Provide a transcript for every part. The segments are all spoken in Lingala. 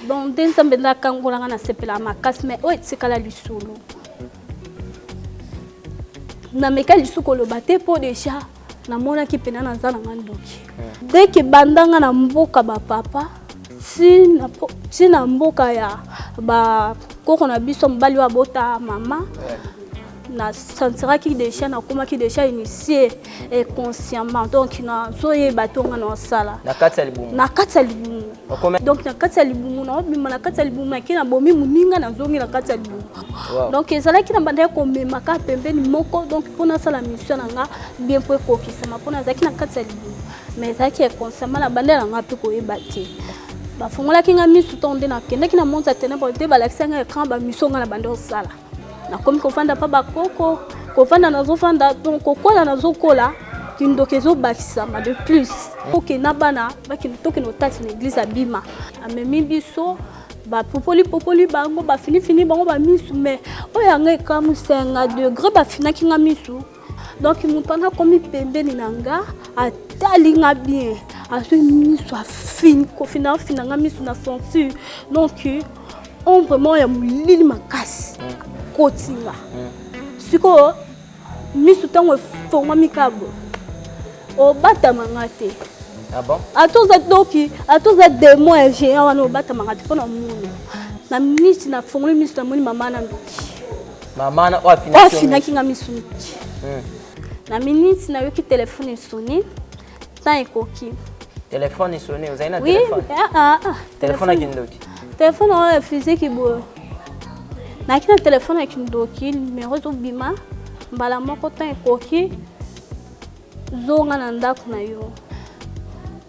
Donc nde Nzambe nde akangola nga, nasepelaka makasi. Mais oyo etikala lisolo, nameka lisusu koloba te, mpo déjà namonaki mpena naza na nga ndoki. Dès que bandanga na mboka bapapa ti na mboka ya bakoko na biso, mobali oyo abota mama, nasentiraki déjà nakomaki déjà initié inconsciemment. Donc nazoyeba to nga naosala. Na kati ya libumu? Na kati ya libumu. Donc na kati ya libumu, naobima na kati ya libumu, nake nabomi moninga, nazongi na kati ya libumu. Donc ezalaki na banda ya komemaka pembeni moko, donc mpo nasala mission na nga bien, mpo ekokisama, mpo nazalaki na kati ya libumu, mais ezalaki inconsciemment. Na banda na nga mpe koyeba te, bafungolaki nga misu. Ntongo nde nakendaki na monde ya ténèbre te, balakisi nga écran, bamission nga na banda osala. Nakomi kofanda mpa bakoko, kofanda nazofanda, donc kokola nazokola, kindoki ezobakisama de plus. Okenda bana bakende, tokende kotati na église, abima amemi biso, bapopoli popoli bango, bafinifini bango bamisu. Mais oyo yanga ekamwisa nga, degré bafinaki nga misu, donc moto wana akomi pembeni na nga, atali nga bien, azwi misu, afini, kofina, afina nga misu na sentir donc ombre moko ya molili makasi koti nga. Sikoyo misu ntango efongwami kabo, obatama nga te. Ah bon? Ata oza doki, ata oza démon ya géant wana, obatamaka te. Mpo na moni na misi, nafongoli misu, namoni mama na ndoki. Mama na oyo oyo afinaki? Afinaki nga misu ndoki. Na miniti nayoki telefone esoni, temps ekoki. Telefone esoni, ozali na Oui. telefone? Ah, ah, ah. Telefone ya kindoki? Telefone oyo ya physique boye. Nayaki na telefone ya kindoki, numero ezobima mbala moko: temps ekoki, zonga na ndako na yo.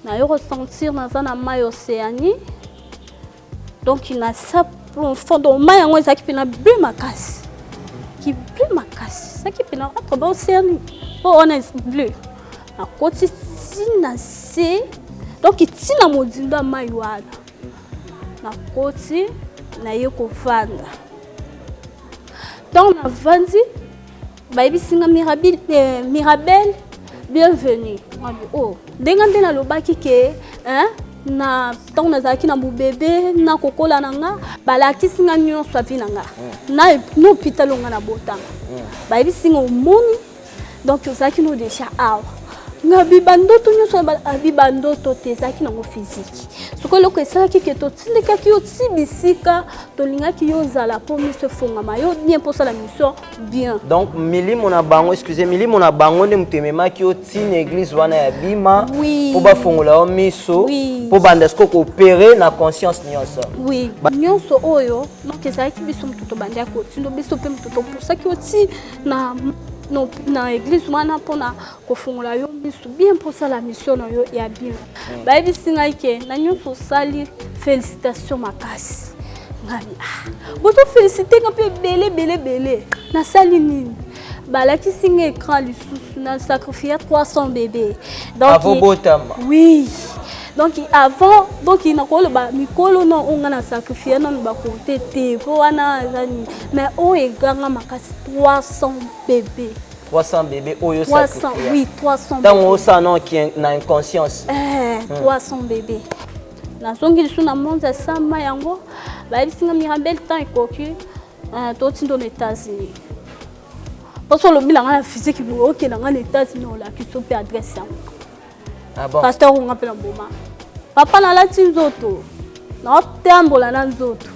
Nayo kosentir naza na mai Océanie, donc na sa profond. Donc mai yango ezalaki mpena bleu makasi, ki bleu makasi, ezalaki mpena entre ba Océanie mpo wana bleu. Nakoti ntina se, donc ntina modindo ya mai wana. Nakoti, naye kovanda. Ntango navandi, bayebisi nga: "Mirabel, Mirabel, bienvenue." Ngabi: "Oh, ndenge nde nalobaki ke, hein, na ntango nazalaki na bobebe, na kokola na nga, balakisi nga nyonso avi na nga na na hôpital oyo nga na botanga. Bayebisi nga: omoni, donc ozalaki no déjà awa." Ngabi: "Bandoto nyonso?" Abi: "Bandoto te, ezalaki nango physique. Soki eloko esalaki ke totindikaki yo ti bisika tolingaki yo ozala, mpo miso efongama yo bien, mpo osala mission bien." Donc milimo na bango, excuse, milimo na bango nde moto ememaki yo ntina église wana ya bima? Oui. Mpo bafongola yo miso? Oui. Mpo banda siko koopérer na conscience nyonso? Oui, nyonso oyo. Donc ezalaki biso moto tobandaki kotindo biso, mpe moto topusaki yo ti na église wana mpona kofungola yo miso bien, mpo osala mission na yo ya bien. Bayebisi ngai ke na nyonso osali, félicitation makasi. Ngai: "Ah, bozofélicité nga mpe ebele ebele ebele, nasali nini?" Balakisi nga écran lisusu, na sacrifier 300 bébé. Donc avant botama? Oui, donc avant, donc nakoloba mikolo no oyo nga na sacrifier nano bakote te, mpo wana eza nini, mais oyo eganga makasi, 300 bébé. 300 bébé oyo? 300, oui, 300. Ntango osala no na inconscience? Eh, 300 bébé. Nazongi lisusu na monde ya sama yango, bayebisi nga: "Mirabel, temps ekoki, totindo na États-Unis." Mposo olobi na nga na physique boye, okenda nga na États-Unis, olakisi mpe adresse yango. Ah bon? Pasteur onga mpe na boma papa, nalati nzoto, naotambola na nzoto,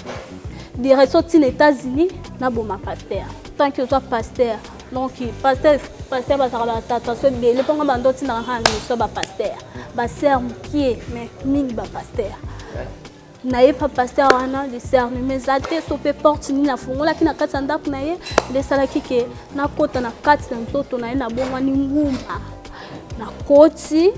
direction ntina États-Unis, naboma pasteur. Tant que ozwa pasteur, donc pasteur, pasteur bazalaka batata so ebele, mponga bando otindaka kaka na miso bapasteur, basere mokie, mais mingi bapasteur. Naye pa pasteur wana, discernement eza te. So mpe porte nini afungolaki na kati ya ndako na ye nde esalaki ke nakota na kati na nzoto na ye, nabongwani nguma, nakoti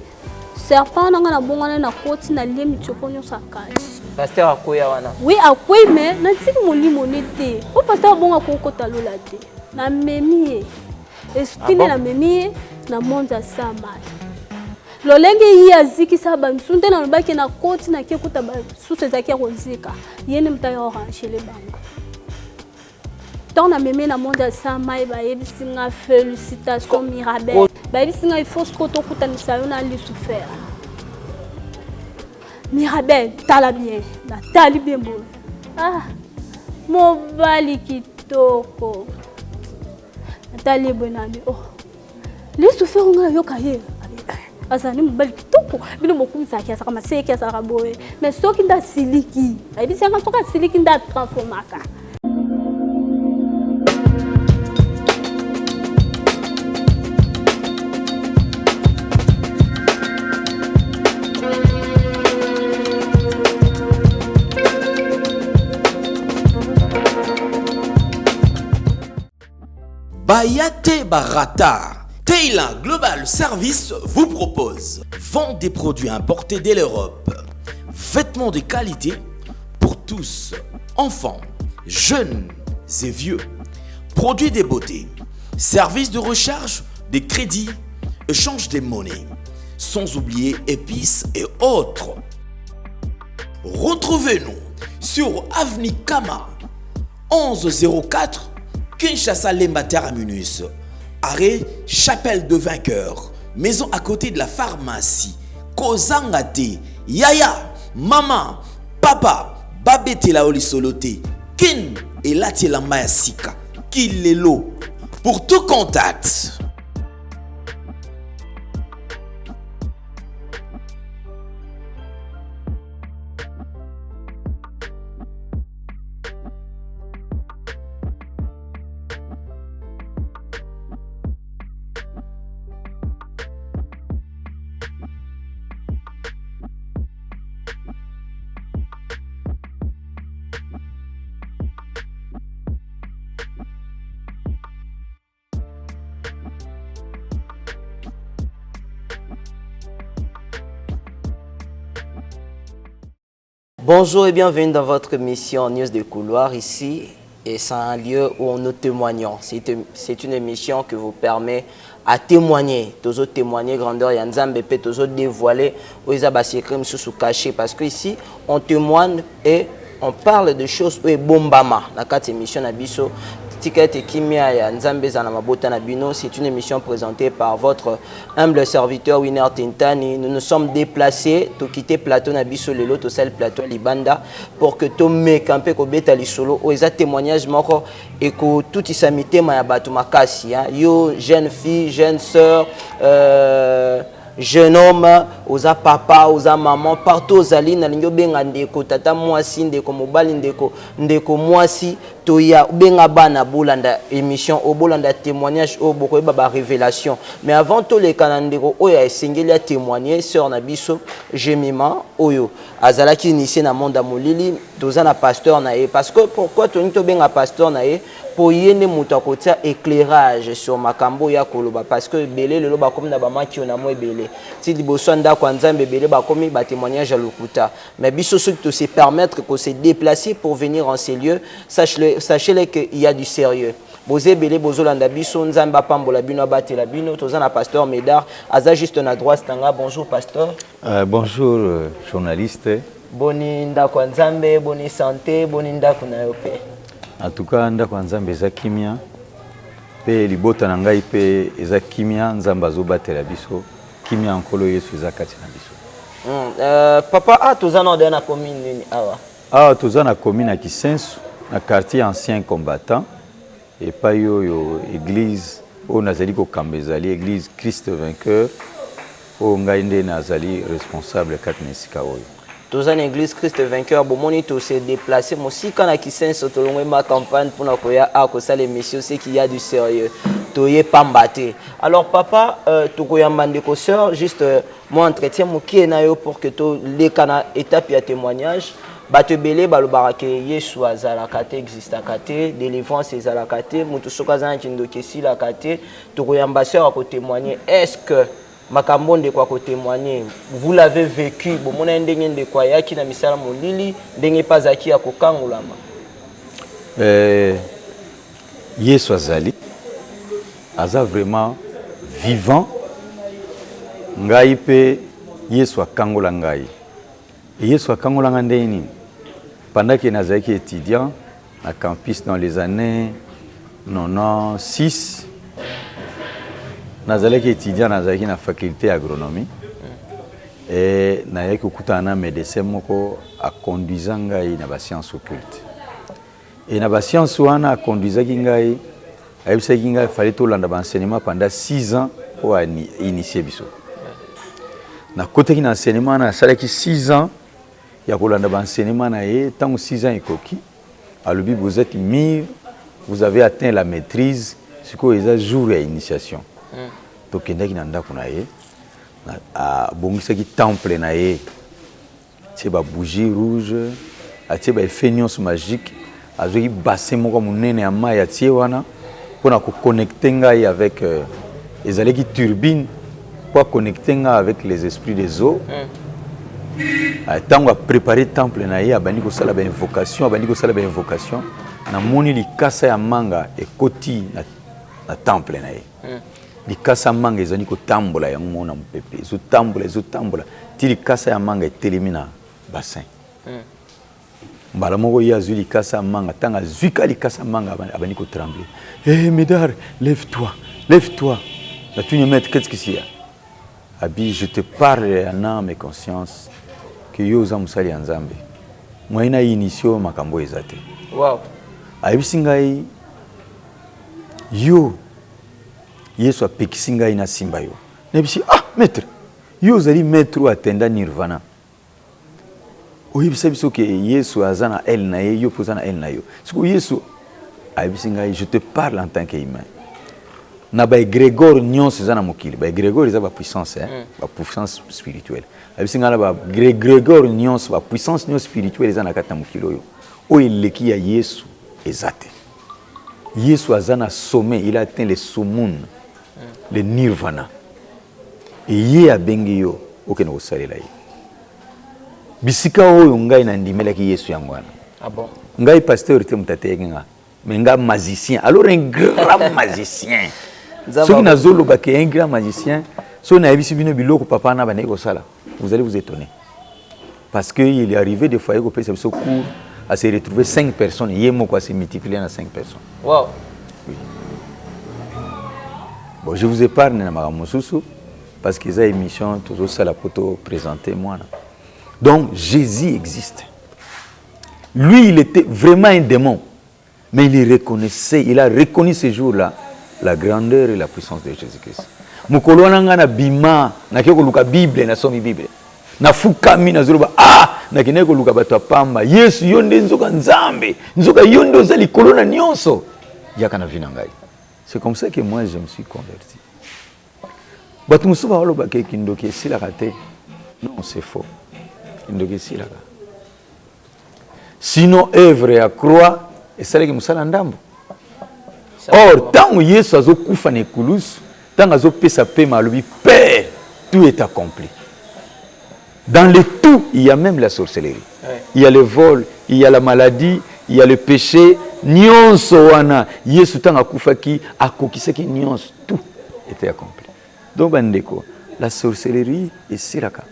serpent na nga, nabongwani, nakoti, nalie mitiopo nyonso ya kati. Pasteur akoya wana? Oui, akwei, mais natiki molimo ne te, po pasteur abongo akokota lola te. Namemi ye esprit nde, namemi ye na monde ya samai, lolenge ye azikisa bamisusu nde nalobaki. Nakoti, nake kuta basusu ezalaki ya kozika, ye nde moto aya orangele bango. Ntango namemi na monde ya samai, bayebisi nga: "Félicitation, Mirabel." Bayebisi nga: "Il faut siko tokutanisa yo na Lucifer." Mirabel, tala bien, natali bien boye. Ah, mobali kitoko. Natali ye boye nabi, oh. Lisu fero nga nayoka ye. Azali mobali kitoko. Bino bokumisaka azalaka maseki, azalaka boye. Mais soki nde asiliki, ayebisi yanga soki asiliki nde atransformaka. Bayate Barata. Taylor Global Service vous propose vente des produits importés dès l'Europe, vêtements de qualité pour tous, enfants, jeunes et vieux, produits de beauté, services de recharge des crédits, échange des monnaies, sans oublier épices et autres. Retrouvez-nous sur Avenue Kama 1104 Kinshasa Lemba Terminus. Arrêt Chapelle de Vainqueur. Maison à côté de la pharmacie. Kozanga te. Yaya, mama, papa, babetela yo lisolo te. Kin elati elamba ya sika. Kilelo. Pour tout contact. Bonjour et bienvenue dans votre émission News de couloir ici. Et c'est un lieu où nous témoignons. C'est une émission qui vous permet à témoigner. Toujours témoigner grandeur ya Nzambe pe toujours dévoiler oyo eza ba secret mosusu caché parce que ici on témoigne et on parle de choses oyo ebombama na kati émission na biso. Tika ete kimia ya Nzambe ezala na mabota na bino. C'est une émission présentée par votre humble serviteur Winner Tintani. Nous nous sommes déplacés, to quitter plateau na biso lelo, to sali plateau libanda pour que to meka mpe kobeta lisolo oyo eza témoignage moko ekotutisa mitema ya bato makasi, hein. Yo jeune fille, jeune sœur, jeune homme, oza papa, oza maman, partout ozali, nalingi obenga ndeko tata mwasi, ndeko mobali, ndeko ndeko mwasi, toya obenga bana bolanda émission oyo, bolanda témoignage oyo, bokoyeba ba révélation. Mais avant toleka na ndeko oyo esengeli ya témoigner, sœur na biso Jemima oyo azalaki initié na monde ya molili, toza na pasteur na ye. Parce que pourquoi tolingi tobenga pasteur na ye? Po ye nde moto akotia éclairage sur makambo oyo akoloba, parce que ebele lelo bakomi na bamakio na mo ebele ti liboso ya ndako ya Nzambe, ebele bakomi ba témoignage ya lokuta. Mais biso soki to se permettre ko se déplacer pour venir en ces lieux, sachez-le, sachez-le que il y a du sérieux. Boza ebele bozolanda biso, Nzambe apambola bino, abatela bino. Toza na pasteur Médard, aza juste na droite na nga. Bonjour pasteur. Bonjour journaliste. Boni ndako ya Nzambe, boni santé, boni ndako na yo pe? En tout cas ndako ya Nzambe eza kimia pe libota na ngai pe eza kimia, Nzambe azobatela biso, kimia ya Nkolo Yesu eza kati na biso. Papa, a toza na na commune nini awa? Awa toza na commune ya Kisenso, na quartier ancien combattant, epai oyo église oyo nazali kokamba ezali église Christ Vainqueur, oyo ngai nde nazali responsable kati na esika oyo. Toza na église Christ Vainqueur, bomoni to se déplacer mosika na Kisenso, tolongwe ma campagne mpona koya a kosala émission, c'est qu'il y a du sérieux. Toye pamba te. Alors papa, tokoyamba ndeko sœur, juste moi entretien mokie na yo pour que toleka na étape ya témoignage. Bato ebele balobaka ke Yesu azalaka te, existaka te, délivrance ezalaka te, moto soki aza na kindoki esilaka te. Tokoyamba sœur akotémoigner. Est-ce que makambo ndeko akotémoigner, vous l'avez vécu? Bomona ye ndenge ndeko ayaki na misala molili, ndenge mpe azalaki ya kokangolama. Yesu azali, aza vraiment vivant. Ngai mpe Yesu akangola ngai. Yesu akangola ngai ndenge nini? Pendant que nazalaki étudiant na campus dans les années 96, nazalaki étudiant, nazalaki na faculté ya agronomie. E nayaki kokutana na médecin moko aconduisa ngai na bascience occulte. E na bascience wana aconduisaki ngai, ayebisaki ngai fallait tolanda baenseignement pendant 6 ans mpo ainitie biso. Nakotaki na enseignement wana, asalaki 6 ans ya kolanda baenseignement na ye. Ntango 6 ans ekoki, alobi: "Vous êtes mûr, vous avez atteint la maîtrise, sikoyo eza jour ya initiation." Tokendaki na ndako na ye, abongisaki temple na ye, atie babougie rouge, atie baeffet nyonso magique, azwaki bassin moko monene ya mai, atie wana mpona koconnecte ngai avec ezalaki turbine mpo aconnecte ngai avec les esprits des eaux. Ntango aprépare temple na ye, abandi kosala bainvocation, abandi kosala bainvocation, namoni likasa ya manga ekoti na temple na ye. Likasa ya manga ezali kotambola yango moko na mopepe, ezotambola, ezotambola ti likasa ya manga etelemi na bassin. Mbala moko ye azwi likasa ya manga. Ntango azwi ka likasa ya manga, abandi kotremble: "Hey, Médard, lève toi, lève toi." Natuni: "Maître, qu'est-ce que c'est?" Abi: "Je te parle en âme et conscience que yo oza mosali ya Nzambe, moyen na initie oyo makambo eza te." Ayebisi ngai: "Yo, Yesu apekisi ngai nasimba yo." Nayebisi: "Ah maître, yo ozali maître oyo atenda nirvana, oyebisa biso ke Yesu aza na aile na ye, yo mpe oza na aile na yo. Sikoyo Yesu ayebisi ngai, je te parle en tant que humain, na baégrégore nyonso eza na mokili." Baégrégore eza bapuissance, hein? Bapuissance spirituelle. Ayebisi ngai na baégrégore nyonso, bapuissance nyonso spirituelle eza na kati na mokili oyo, oyo eleki ya Yesu eza te. Yesu aza na sommet, il a atteint le summum, le nirvana. Ye abengi yo okende kosalela ye bisika oyo ngai nandimelaki Yesu, yango wana. Ah bon? Ngai pasteur te moto ateyaki nga, mais nga magicien, alors un grand magicien. Soki nazoloba ke un grand magicien, soki nayebisi bino biloko papa na bandeki kosala, vous allez vous étonner, parce que il est arrivé des fois ye kopesa biso cours, à se retrouver cinq personnes, ye moko à se multiplier na cinq personnes. Oui. Bon, je vous épargne na makambo mosusu parce que eza émission tozosala po toprésenter mwana. Donc Jésus existe. Lui, il était vraiment un démon, mais il reconnaissait, il a reconnu ce jour-là la grandeur et la puissance de Jésus-Christ. Mokolo wana ngai na bima, nakei koluka Bible, nasomi Bible, nafukami, nazoloba: "Ah, nakendaki koluka bato ya pamba. Yesu, yo nde nzoka Nzambe, nzoka yo nde oza likolo na nyonso, yaka na vie na ngai." C'est comme ça que moi je me suis converti. Bato mosusu balobaka kindoki esilaka te. Non, c'est faux, kindoki esilaka. Sinon œuvre ya croix esalaki mosala ndambo. Or ntango Yesu azokufa na ekulusu, ntango azopesa pema, alobi: "Père, tout est accompli." Dans le tout, il y a même la sorcellerie, il y a le vol, il y a la maladie, il y a le péché. Nyonso wana, Yesu ntango akufaki, akokisaki nyonso, tout était accompli. Donc bandeko, la sorcellerie esilaka.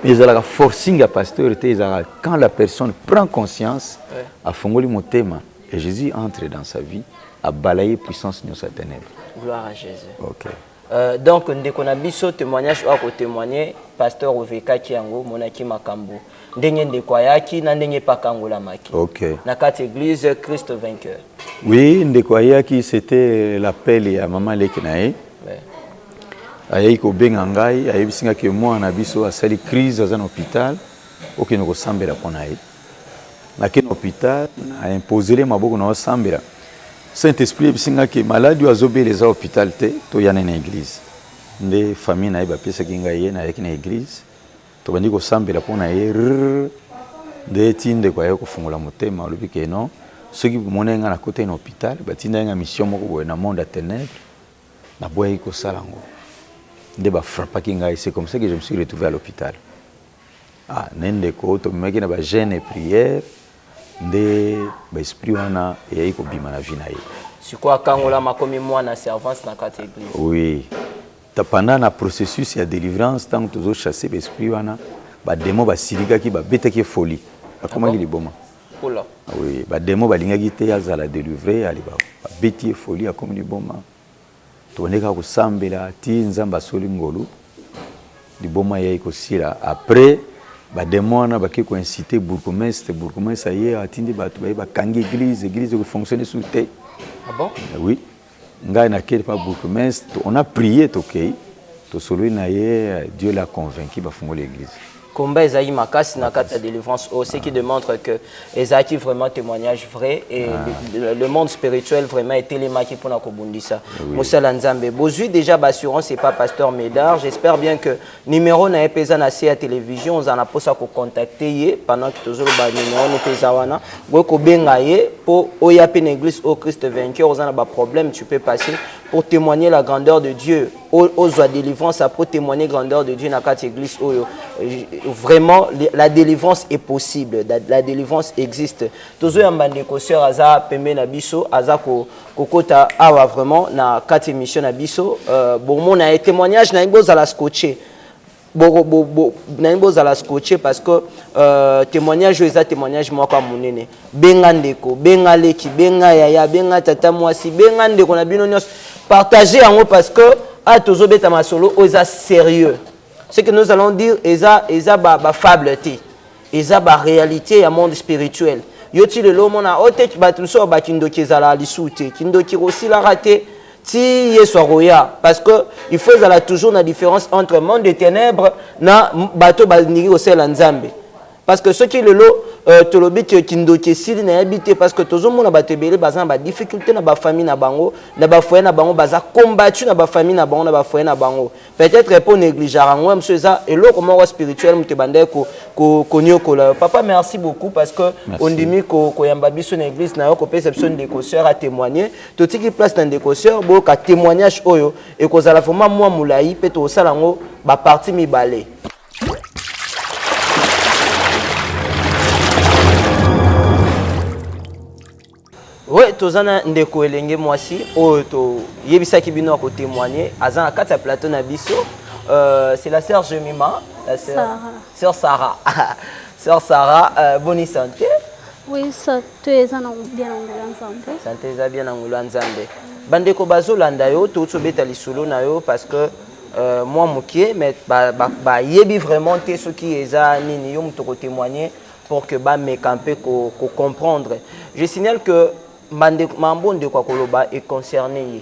Ezalaka forcing ya pasteur te, ezalaka quand la personne prend conscience, afongoli motema et Jésus entre dans sa vie, abalaye puissance nyonso ya ténèbre. Gloire à Jésus. Ok. Donc ndeko na biso, témoignage oyo akotémoigne, pasteur ovekaki yango, omonaki makambo ndenge ndeko ayaki na ndenge epakangolamaki na kati église Christ Vainqueur. Oui, ndeko ayaki, c'était l'appel ya mama leki na ye. Ayaki kobenga ngai, ayebisi ngai ke mwana na biso asali crise, aza na hôpital, okende kosambela mpo na ye. Nakende hôpital, naimposele maboko na osambela. Saint Esprit ayebisi ngai ke maladi oyo azobela eza hôpital te, toyana na église. Nde famille na ye bapesaki ngai ye, nayaki na église, tobandi kosambela mpo na ye rrr. Nde ti ndeko aye kofungola motema, alobi ke non, soki bomoni ngai nakotaki na hôpital, batindaki ngai mission moko boye na monde ya ténèbre, naboyaki kosala yango, nde bafrappaki ngai. C'est comme ça que je me suis retrouvé à l'hôpital. Ah, ne ndeko tomemaki na bajeûne et prière, nde baesprit wana eyaki kobima na vie na ye. Sikoyo akangolama, akomi mwana servance na kati ya église. Oui. Pendant na processus ya délivrance, ntango tozochasse baesprit wana, bademo basilikaki, babetaki ye folie, akomaki liboma. Oula. Oui, bademo balingaki te azala délivré, ali babeti ye folie, akomi liboma. Tobandi kaka kosambela ti Nzambe asoli ngolu. Liboma eyaki kosila après ba demons wana bake ko inciter bourgmestre, bourgmestre aye atindi batu baye bakangi eglise, eglise eko fonctionner lisusu te. Ah bon? Oui. Ngai nakei pa bourgmestre, on a prié tokei, tosololi na ye, Dieu l'a convaincu bafungoli eglise. Combat ezalaki makasi na kati ya délivrance oyo, ce qui démontre que ezalaki vraiment témoignage vrai et le monde spirituel vraiment etelemaki mpona kobundisa mosala Nzambe. Bozwi déjà baassurance epa pasteur Médard. J'espère bien que numéro na ye mpe eza na se ya télévision. Oza na mposa kocontacte ye pendant que tozoloba, numéro ne mpe eza wana. Boye kobenga ye mpo oya mpe na église au Christ Vainqueur. Oza na baproblème, tu peux passer pour témoigner la grandeur de Dieu, ozwa délivrance pour témoigner grandeur de Dieu na kati église oyo. Vraiment, la délivrance est possible, la délivrance existe. Tozoyamba ndeko sœur aza pembe na biso, aza kokota awa vraiment na kati émission na biso. Bomona ye témoignage na ye, bozala scotché, nayebi bozala scotché parce que témoignage oyo eza témoignage moko ya monene. Benga ndeko, benga leki, benga yaya, benga tata mwasi, benga ndeko na bino nyonso, partage yango parce que a tozobeta masolo oyo eza sérieux. Ce que nous allons dire eza bafable te, eza baréalité ya monde spirituel. Yo ti lelo omona oyo te, bato mosusu oyo bakindoki ezalaka lisusu te, kindoki kosilaka te ti Yesu akoya, parce que il faut ezala toujours na différence entre monde de ténèbres na bato balingi kosalela Nzambe. Parce que soki lelo tolobi ke kindoki esili, nayebi te, parce que tozomona bato ebele baza na badifficulté na bafamille na bango, na bafoyer na bango, baza combattu na bafamille na bango, na bafoyer na bango. Peut-être mpo négligeaka yango, mosusu eza eloko moko spirituel moto ebandaki koniokola yo. Papa, merci beaucoup parce que ondimi koyamba biso na église na yo, kopesa biso ndeko sœur atémoigner. Totiki place na ndeko sœur, boyoka témoignage oyo ekozala vraiment mwa molai mpe tokosala yango bapartie mibale. We toza na ndeko elenge mwasi oyo toyebisaki bino akotémoigne, aza na kati ya plateau na biso. C'est la sœur Jemima, la sœur Sarah. Sœur Sarah, sœur Sarah, bonne santé? Oui, santé eza na bien na ngolu ya Nzambe. Santé eza bien na ngolu ya Nzambe. Bandeko bazolanda yo, touti obeta lisolo na yo parce que mwa mokie, mais bayebi vraiment te soki eza nini. Yo moto kotémoigner pour que bameka mpe kocomprendre. Je signale que mambo ndeko akoloba econcerne ye,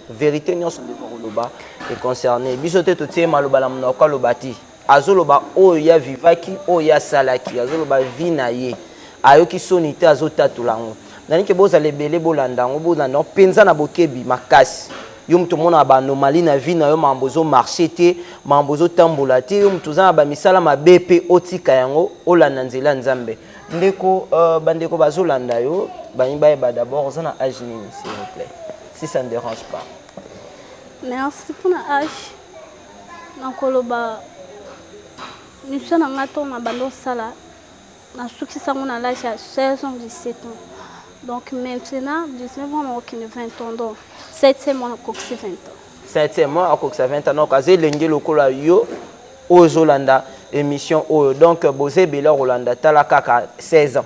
vérité nyonso ndeko akoloba econcerne biso te. Totie maloba na monoko, aloba te, azoloba oyo ya vivaki, oyo ya asalaki, azoloba vie na ye, ayoki soni te, azotatola yango. Nalingi bozala ebele, bolanda yango, bolanda yango mpenza na bokebi makasi. Yo moto omonaka baanomalie na vie na yo, makambo ozomarche te, makambo ozotambola te, yo moto oza na bamisala mabe mpe otika yango, olanda nzela ya Nzambe. Ndeko, bandeko bazolanda yo, balingi bayeba d'abord oza na âge nini, s'il vous plaît, si ça ne dérange pas. Merci. Mpona âge, nakoloba mission na nga ntongo na banda osala, nasukisa yango na l'âge ya 16 ans, 17 ans. Donc maintenant 19 ans, nakokende 20 ans, donc 7e mois nakokisi 20 ans. 7e mois akokisa 20 ans. Donc aza elenge lokola yo oyo ozolanda émission oyo. Donc boza ebele kolanda, tala kaka 16 ans.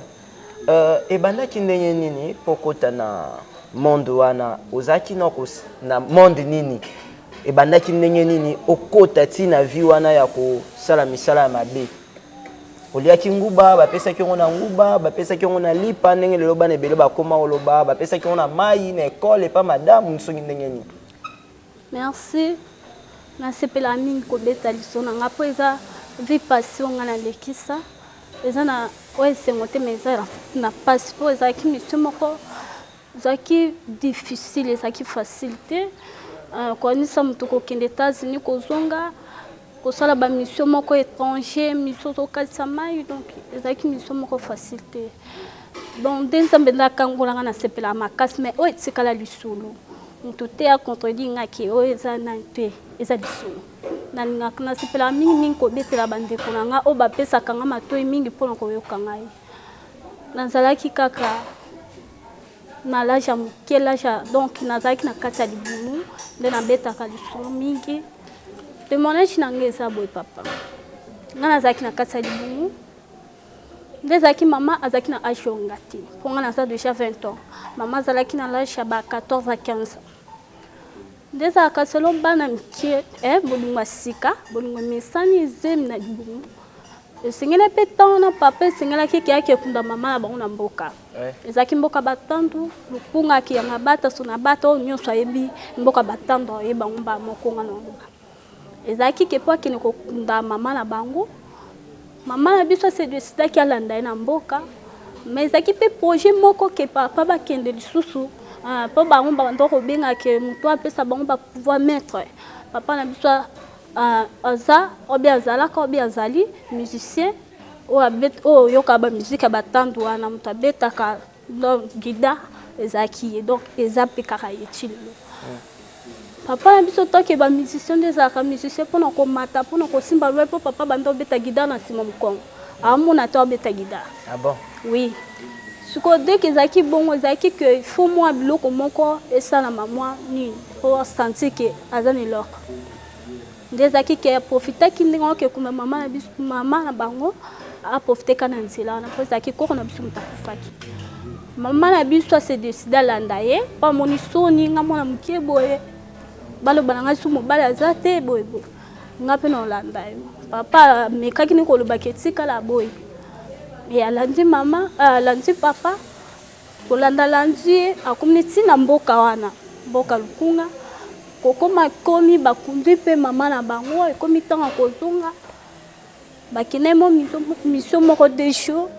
Ebandaki ndenge nini mpo kota na monde wana? Ozalaki na monde nini? Ebandaki ndenge nini okota ti na vie wana ya kosala misala ya mabe? Oliaki nguba, bapesaki yango na nguba, bapesaki yango na lipa, ndenge lelo bana ebele bakóma oloba, bapesaki yango na mai na ekole epa madamu, soki ndenge nini? Merci. Nasepelaka mingi kobeta liso na nga mpo eza vie passée oyo nga nalekisa. Eza na oyo esengo te, mais eza na mpasi mpo ezalaki mission moko ezalaki difficile, ezalaki facile te. Koanisa moto kokende États-Unis, kozonga, kosala bamission moko étranger, mission ozokalisa mai, donc ezalaki mission moko facile te. Donc nde Nzambe nde akangolanga, nasepelaka makasi, mais oyo etikala lisolo, moto te acontredire nga ke oyo eza nani te, eza lisolo. Nalingaka, nasepelaka mingimingi kobetela bandeko na nga oyo bapesaka nga matoi mingi mpona koyoka ngai. Nazalaki kaka na l'âge ya moke, l'âge ya, donc nazalaki na kati ya libumu nde nabetaka lisolo mingi. Témoignage na ngai eza boye, papa. Ngai nazalaki na kati ya libumu nde ezalaki, mama azalaki na âge oyo nga te, mpo ngai naza déjà 20 ans, mama azalaki na l'âge ya ba 14 à 15 ans. Nde ezalaka selon bana mike, eh, bolingo ya sika, bolingo emesani zemi na libumu. Esengeli mpe ntango wana papa esengelaki ke ake kunda mama na bango na mboka. Ezalaki mboka Batandu, Lukunga, Kiyanga Bata, Sonabata, oyo nyonso ayebi mboka Batandu ayeba yango mbala moko nga na oloba. Ezalaki ke mpo akende kokunda mama na bango, mama na biso ase decidaki alanda ye na mboka, mais ezalaki mpe projet moko ke papa bakende lisusu mpo bango babanda kobenga ke moto apesa bango ba pouvoir maître. Papa na biso aza obi azalaka obi azali musicien oyo oyokaka ba musique ya Batandu wana, moto abetaka donc guitare ezalaki ye, donc eza mpe kaka ye ti lelo. Papa na biso toke ba musicien nde ezalaka musicien mpona komata, mpona kosimba loi, mpo papa banda obeta guitare na nsima mokongo, amona te obeta guitare. Ah bon? Oui. Sikoyo dès que ezalaki bongo, ezalaki ke il faut mwa biloko moko esalama, mwa nini po sentir ke aza na eloko. Nde ezalaki ke aprofitaki ndenge oke kuma mama na biso, mama na bango aprofite ka na nzela wana, mpo ezalaki koko na biso moto akufaki. Mama na biso ase décide alanda ye, mpo amoni soni, nga mwana moke boye, baloba na ngai so mobali aza te boye boye, nga mpe na olanda yo. Papa amekaki ni kolobaki etikala boye, e alandi mama, alandi papa, kolanda landi ye, akomi ntina mboka wana, mboka Lukunga. Kokoma komi bakundi mpe mama na bango, ekomi ntango ya kozonga, bakende mo mission moko de jour.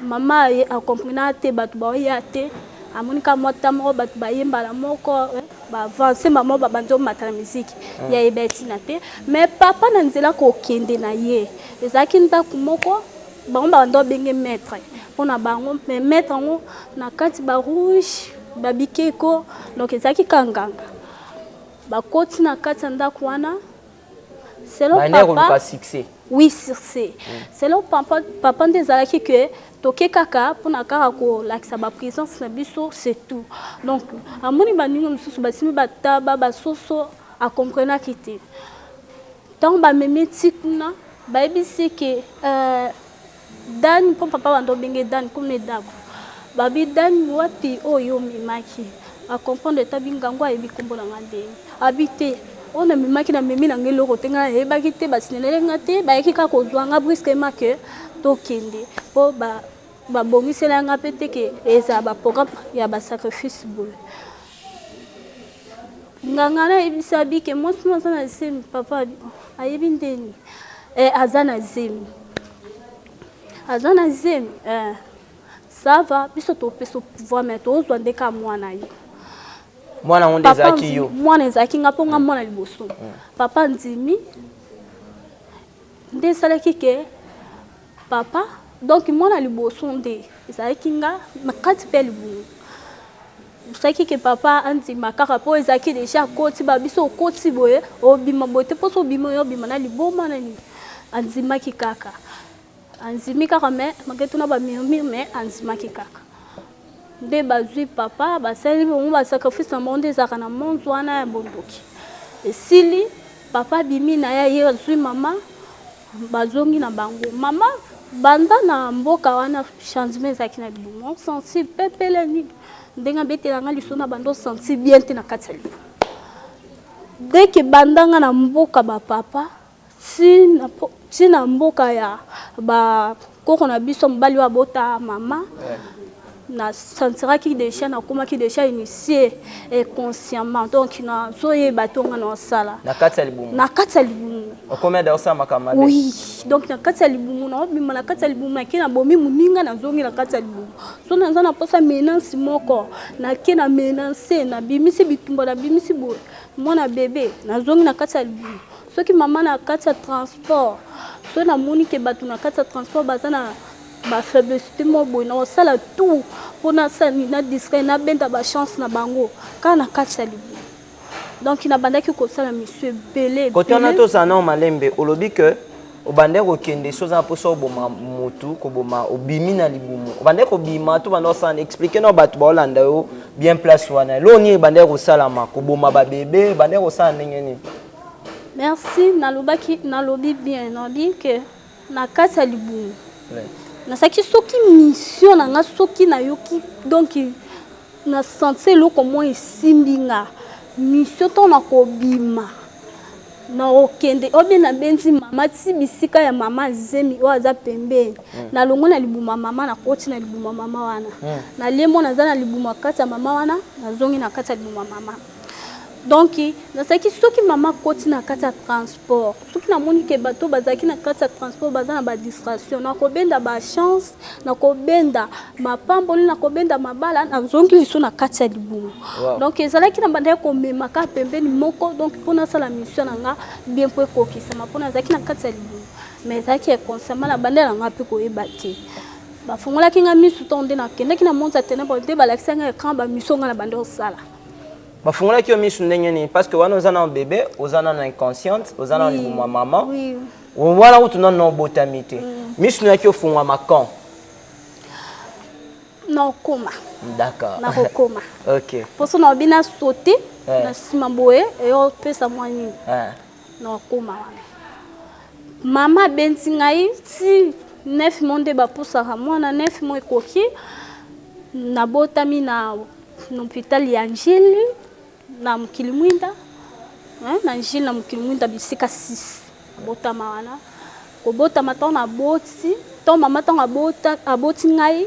Mama akomprena te, bato baoya te, amoni kaka mwa ta moko bato bayembala moko baavance, mama babandi omata na miziki ya yeba etina te. Mais papa na nzela kokende na ye, ezalaki ndako moko bango babandi obenge maître mpona bango, mais maître yango na kati ba rouge babikeko, donc ezalaki kaka nganga. Bakoti na kati ya ndako wana selon papa, succès. Oui, succès. Selon papa, papa nde ezalaki ke toke kaka mpona kaka kolakisa baprésence na biso, c'est tout. Donc amoni baninga mosusu basimbi bataba basoso, akomprenaki te. Ntango bamemi ti kuna, bayebisi ke Dan, mpo papa bando obenge Dan kuna edako, babi Dan wapi oyo omemaki? Acomprendre etabi ngango, ayebi nkombo na nga ndenge abi te oyo namemaki, namemi na ngai eloko te, ngai nayebaki te, basineleli nga te, bayaki kaka kozwa nga brusquement ke tokende, mpo babongisela nga mpe te ke ezala baprogramme ya basacrifice boye. Nganga nayebisi abi ke mwasi no aza na zemi. Papa ayebi ndeni aza na zemi, aza na zemi, ça va, biso topesa pouvoir, mais tozwa nde kaka mwana ye. Mwana ngo nde ezalaki yo? Mwana ezalaki nga, mpo nga mwana liboso. Papa ndimi nde esalaki ke papa, donc mwana liboso nde ezalaki nga na kati mpe libumu, esalaki ke papa andima kaka, mpo ezalaki déjà akoti babiso, okoti boye obima boye te, mposo obima oyo obima na liboma na nini. Andimaki kaka, andimi kaka, mais make tuna bamurmure, mais andimaki kaka. Nde bazwi papa, basali bango basacrifice na bango nde ezalaka na monde wana ya bondoki. Esili, papa abimi na ye, ye azwi mama, bazongi na bango. Mama banda na mboka wana, changement ezalaki na libumu, sensi pepele nini ndenge abetelanga liso na bando, sensi bien te na kati ya libumu. Dès que bandanga na mboka bapapa ti na mboka ya bakoko na biso, mobali oyo abota mama, na sentiraki déjà nakomaki déjà initié inconsciemment, donc nazoyeba to nga naosala. Na kati ya libumu? Na kati ya libumu. Okomi ada osala makambo mabe? Oui, donc na kati ya libumu naobima, na kati ya libumu nake nabomi moninga, nazongi na kati ya libumu. So naza na mposa menace moko, nake na menace, nabimisi bitumba, nabimisi boye mwana bebe, nazongi na kati ya libumu. Soki mama na kati ya transport, so namoni ke bato na kati ya transport baza na bafaiblesse moko boye, na kosala tout mpona asala nini, na distrait, nabenda bachance na bango kaka na kati ya libumu. Donc nabandaki kosala mission ebele. Kote wana tozala nao malembe. Olobi ke obandaki kokende, so oza na mposa oboma motu, koboma, obimi na libumu, obandaki kobima to banda osala? Explique nao bato baolanda yo bien. Place wana eloko nini ebandaki kosalama? Koboma babebe ebandaki kosala ndenge nini? Merci. Nalobaki, nalobi bien, nalobi ke na kati ya libumu nasalaki soki mission na nga, soki nayoki, donc na senti eloko moko esimbi nga. Mission ntango nakobima, nakokende obe nabenzi mama ti bisika ya mama zemi oyo aza pembeni. Nalongwe na libuma mama, nakoti na libuma mama wana. Nalie mwana aza na libuma kati ya mama wana, nazongi na kati ya libuma mama. Donc nazalaki, soki mama akoti na kati ya transport, soki namoni ke bato bazalaki na kati ya transport baza na badistraction, nakobenda bachance, nakobenda mapamboli, nakobenda mabala, nazongi liso na kati ya libumu. Donc ezalaki na bandaki komema kaka pembeni moko, donc mpo nasala mission na nga bien, mpo ekokisama, mpo nazalaki na kati ya libumu, mais ezalaki inconsciemment na bandela na nga mpe koyeba te. Bafungolaki nga misu ntongo nde nakendaki na monde ya ténèbre, nde balakisaki nga écran, bamission nga na bandi osala. Bafungolaki yo misu ndenge nini? Parce que wana oza na bébé, oza nano inconsciente, oza na libumu ya mama. Wana kutu nano obotami te. Misu noyaki ofungwama quand? Nakokoma. Nakokoma. Mposo na naobi nasaute na nsima boye, eyopesa mwa nini. Nakokoma wana, mama abenzi ngai ti 9 mois nde bapusaka mwana. 9 mois ekoki, nabotami na hôpital ya Njili na Mokili Mwinda, na Njili na Mokili Mwinda, bisika 6 botama wana. Kobotama, ntango naboti, ntango mama, ntango aboti ngai,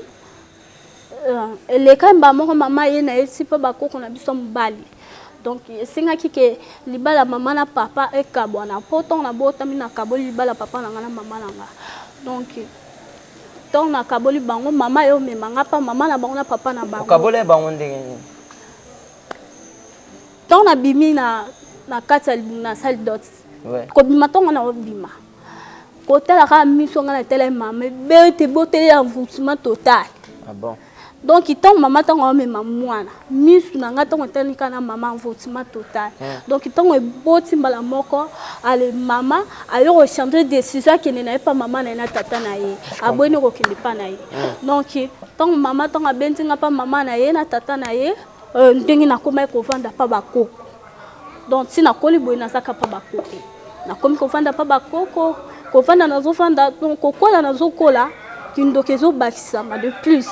eleka mbala moko mama ye na ye ti mpo bakoko na biso mobali. Donc esengaki ke libala mama na papa ekabwana, mpo ntango nabotami, nakaboli libala papa na ngai na mama na nga. Donc ntango nakaboli bango, mama ye omema nga mpa mama na bango na papa na bango. Okabola bango ndenge nini? Ntango nabimi na kati ya libumu, nasali dot. Kobima, ntango na obima, kotala kaka miso ngai natala mama, ebete eboteli envoûtement total. Ah bon? Donc ntango mama, ntango aomema mwana, misu na ngai ntango etali kaka na mama, envoûtement total. Donc ntango eboti mbala moko, ale mama aye kochanger décision, akende na ye mpa mama na ye na tata na ye, aboyini kokende mpa na ye. Donc ntango mama, ntango abendi nga mpa mama na ye na tata na ye, ndenge nakomaki kovanda mpa bakoko. Donc ntina nakoli boye, nazaka mpa bakoko, nakomi kovanda mpa bakoko. Kovanda, nazovanda, donc kokola, nazokola, kindoki ezobakisama de plus.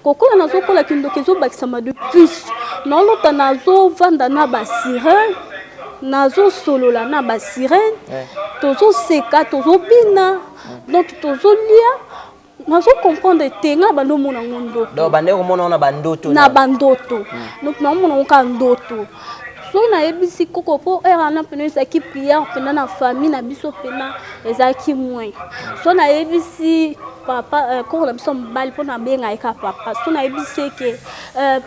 Kokola, nazokola, kindoki ezobakisama de plus. Naolota nazovanda na basirène, nazosolola na basirène, tozoseka, tozobina, donc tozolia. Nazocomprendre te, nga bando omona ngo ndoto. Donc bande komona wana bandoto? Na bandoto. Donc naomona ngo kaka ndoto. Soki nayebisi koko, mpo heure wana mpena ezalaki prière mpena na famille na biso, mpena ezalaki moins. So nayebisi papa, koko na biso mobali, mpo nabenga ye kaka papa, so nayebisi eke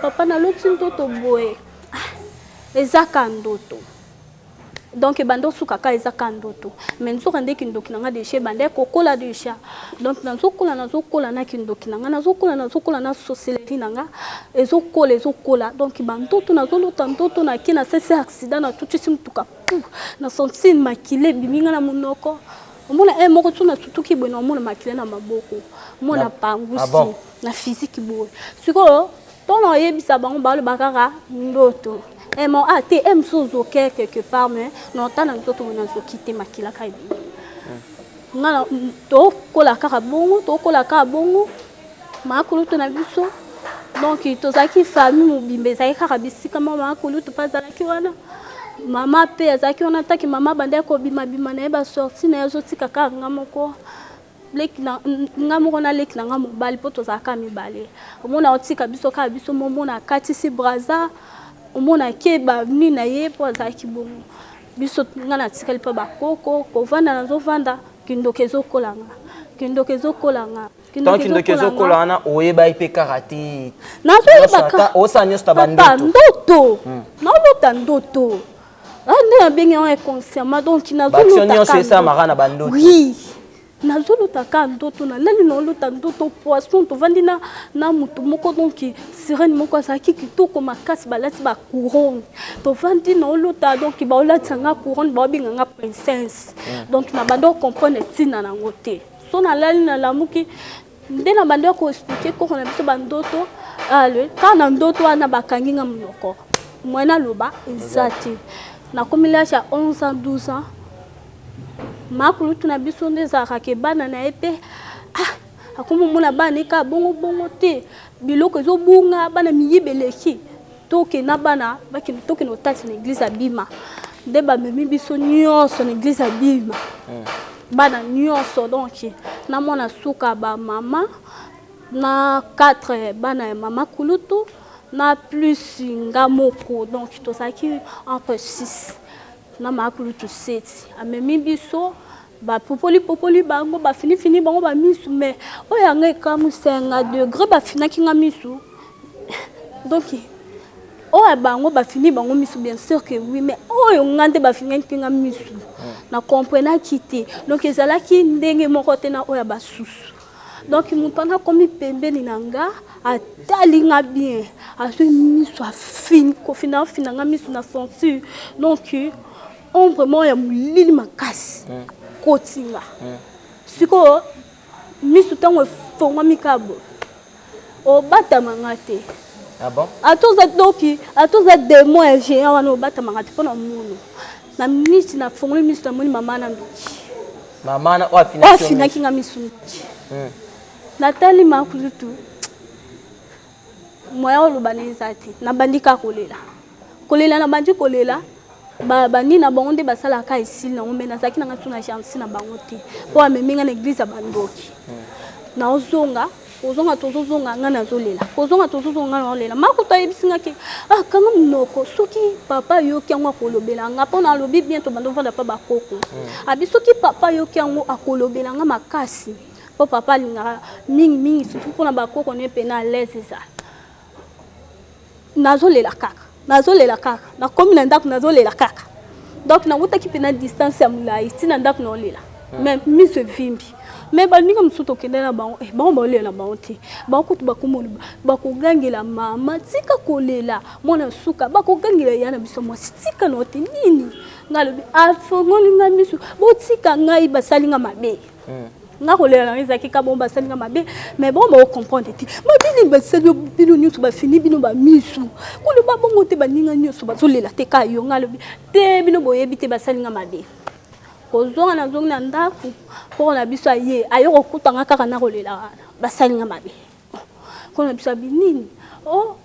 papa, naloti ndoto boye, eza ka ndoto. Donc ebanda osuka kaka eza ka ndoto, mais nzoka nde kindoki na nga déjà ebanda ekokola déjà. Donc nazokola, nazokola na kindoki na nga, nazokola, nazokola na sorcellerie na nga, ezokola, ezokola. Donc bandoto nazolota, ndoto nake nasesi accident, natutisi mutuka pu na sentir makila ebimi nga na monoko. Omona e moko so nasutuki boye, naomona makila na maboko, omona pangusi. Ah bon? Na physique boye. Sikoyo ntongo oyebisa bango, baloba kaka ndoto. Mo ah te, e mosusu ozoke quelque part, mais na nzoto boye nazoki te, makila kaka ebimi nga. Tokola kaka bongo, tokola kaka bongo. Makulutu na biso, donc tozalaki famille mobimba, ezalaki kaka bisika moko. Makulutu mpe azalaki wana, mama mpe azalaki wana. Taki mama bandaki kobimabima na ye, basortie na ye, azotika kaka nga moko, leki na nga moko na leki na nga mobali, mpo tozalaka mibale. Omona otika biso kaka biso, momona akatisi Braza, omona ke banini na ye, mpo azalaki bongo. Biso, nga natikali mpo bakoko kovanda, nazovanda, kindoki ezokola nga, kindoki ezokola nga. Tant kindoki ezokola wana, oyebaki mpe kaka te? Nazoyebaka. Osala nyonso ta papa bandoto? Ndoto, naolota ndoto. Nde nabengi yango inconsciemment. Donc baaction nyonso nazolota esalamaka na bandoto. Oui, nazolota kaka ndoto, nalali, naolota ndoto poisson, tovandi na motu moko, donc sirène moko azalaki kitoko makasi, balati bacouronne, tovandi, naolota, donc baolatisa nga couronne, baobenga nga princesse. Donc na bandi ocomprendre ntina nango te. So nalali, nalamuki, nde na bandi koexpliquer koko na biso bandoto. Ale kaka na ndoto wana, bakangi nga monoko, moye naloba eza te. Nakomi l'âge ya 11 ans, 12 ans, makulutu na biso nde ezalaka ke bana na ye mpe, ah, akomi omona bana ye kaka bongo bongo te, biloko ezobunga, bana miyibi eleki. Tokende na bana bakende, tokende kotalisa na église ya Bima. Nde bamemi biso nyonso na église ya Bima, bana nyonso. Donc na mwana suka bamama na 4 bana ya mama kulutu na plus nga moko, donc tozalaki entre 6 na mama kulutu 7. Amemi biso, bapopoli popoli bango, bafinifini bango bamisu. Mais oyo yanga ekamwisa nga, degré bafinaki nga misu, donc oyo bango bafini bango misu, bien sûr que oui, mais oyo nga nde bafinaki nga misu, na comprenaki te. Donc ezalaki ndenge moko te na oyo ya basusu. Donc moto wana akomi pembeni na nga, atali nga bien, azwi miso, afini, kofina, afina nga miso na sentir donc ombre moko ya molili makasi koti nga. Sikoyo miso ntango efongwami ka boye, obatama nga te. Ah bon? Ata oza doki, ata oza démon ya géant wana, obatamaka te. Mpo na mono na miniti nafongoli miso, namoni mama na ndoki. Mama na oyo oyo afinaki yo? Afinaki nga miso, ndoki. Natali makulutu, moya oloba na eza te. Nabandi kaka kolela, kolela, nabandi kolela. Banini na bango nde basalaka esili nango, mais nazalaki nanga tuna gentil na bango te, mpo amemi nga na église ya bandoki. Naozonga, kozonga, tozozonga, nga nazolela, kozonga, tozozonga, nga naolela. Makuta ayebisi nga ke ah, kanga monoko, soki papa ayoki yango akolobela nga. Mpo nalobi bien, tobanda ovanda mpa bakoko. Abi soki papa ayoki yango akolobela nga makasi, mpo papa alingaka mingimingi, surtout mpona bakoko ne pena à l'aise ezala. Nazolela kaka, nazolela kaka, nakomi na ndako, nazolela kaka. Donc nawutaki mpena distance ya molai ntina ndako, naolela, mais miso evimbi. Mais baninga mosusu tokende na bango, eh, bango baolela na bango te. Bango kutu bakomona, bakogangela mama: "Tika kolela mwana suka." Bakogangela ya na biso mwasi: "Tika na te nini." Ngai alobi afongoli ngai miso: "Botika ngai, basali nga mabe." Nga kolela na ezalaki ka bongo, basali nga mabe, mais bongo bakocomprendre te mabe nini basali bino nyonso, bafini bino bamisu. Koloba bongo te, baninga nyonso bazolela te, ka yo. Nga alobi te, bino boyebi te, basali nga mabe. Kozonga, nazongi na ndako, mpo na biso aye, aye kokutanga kaka na kolela wana, basali nga mabe. Mpo na biso abi nini o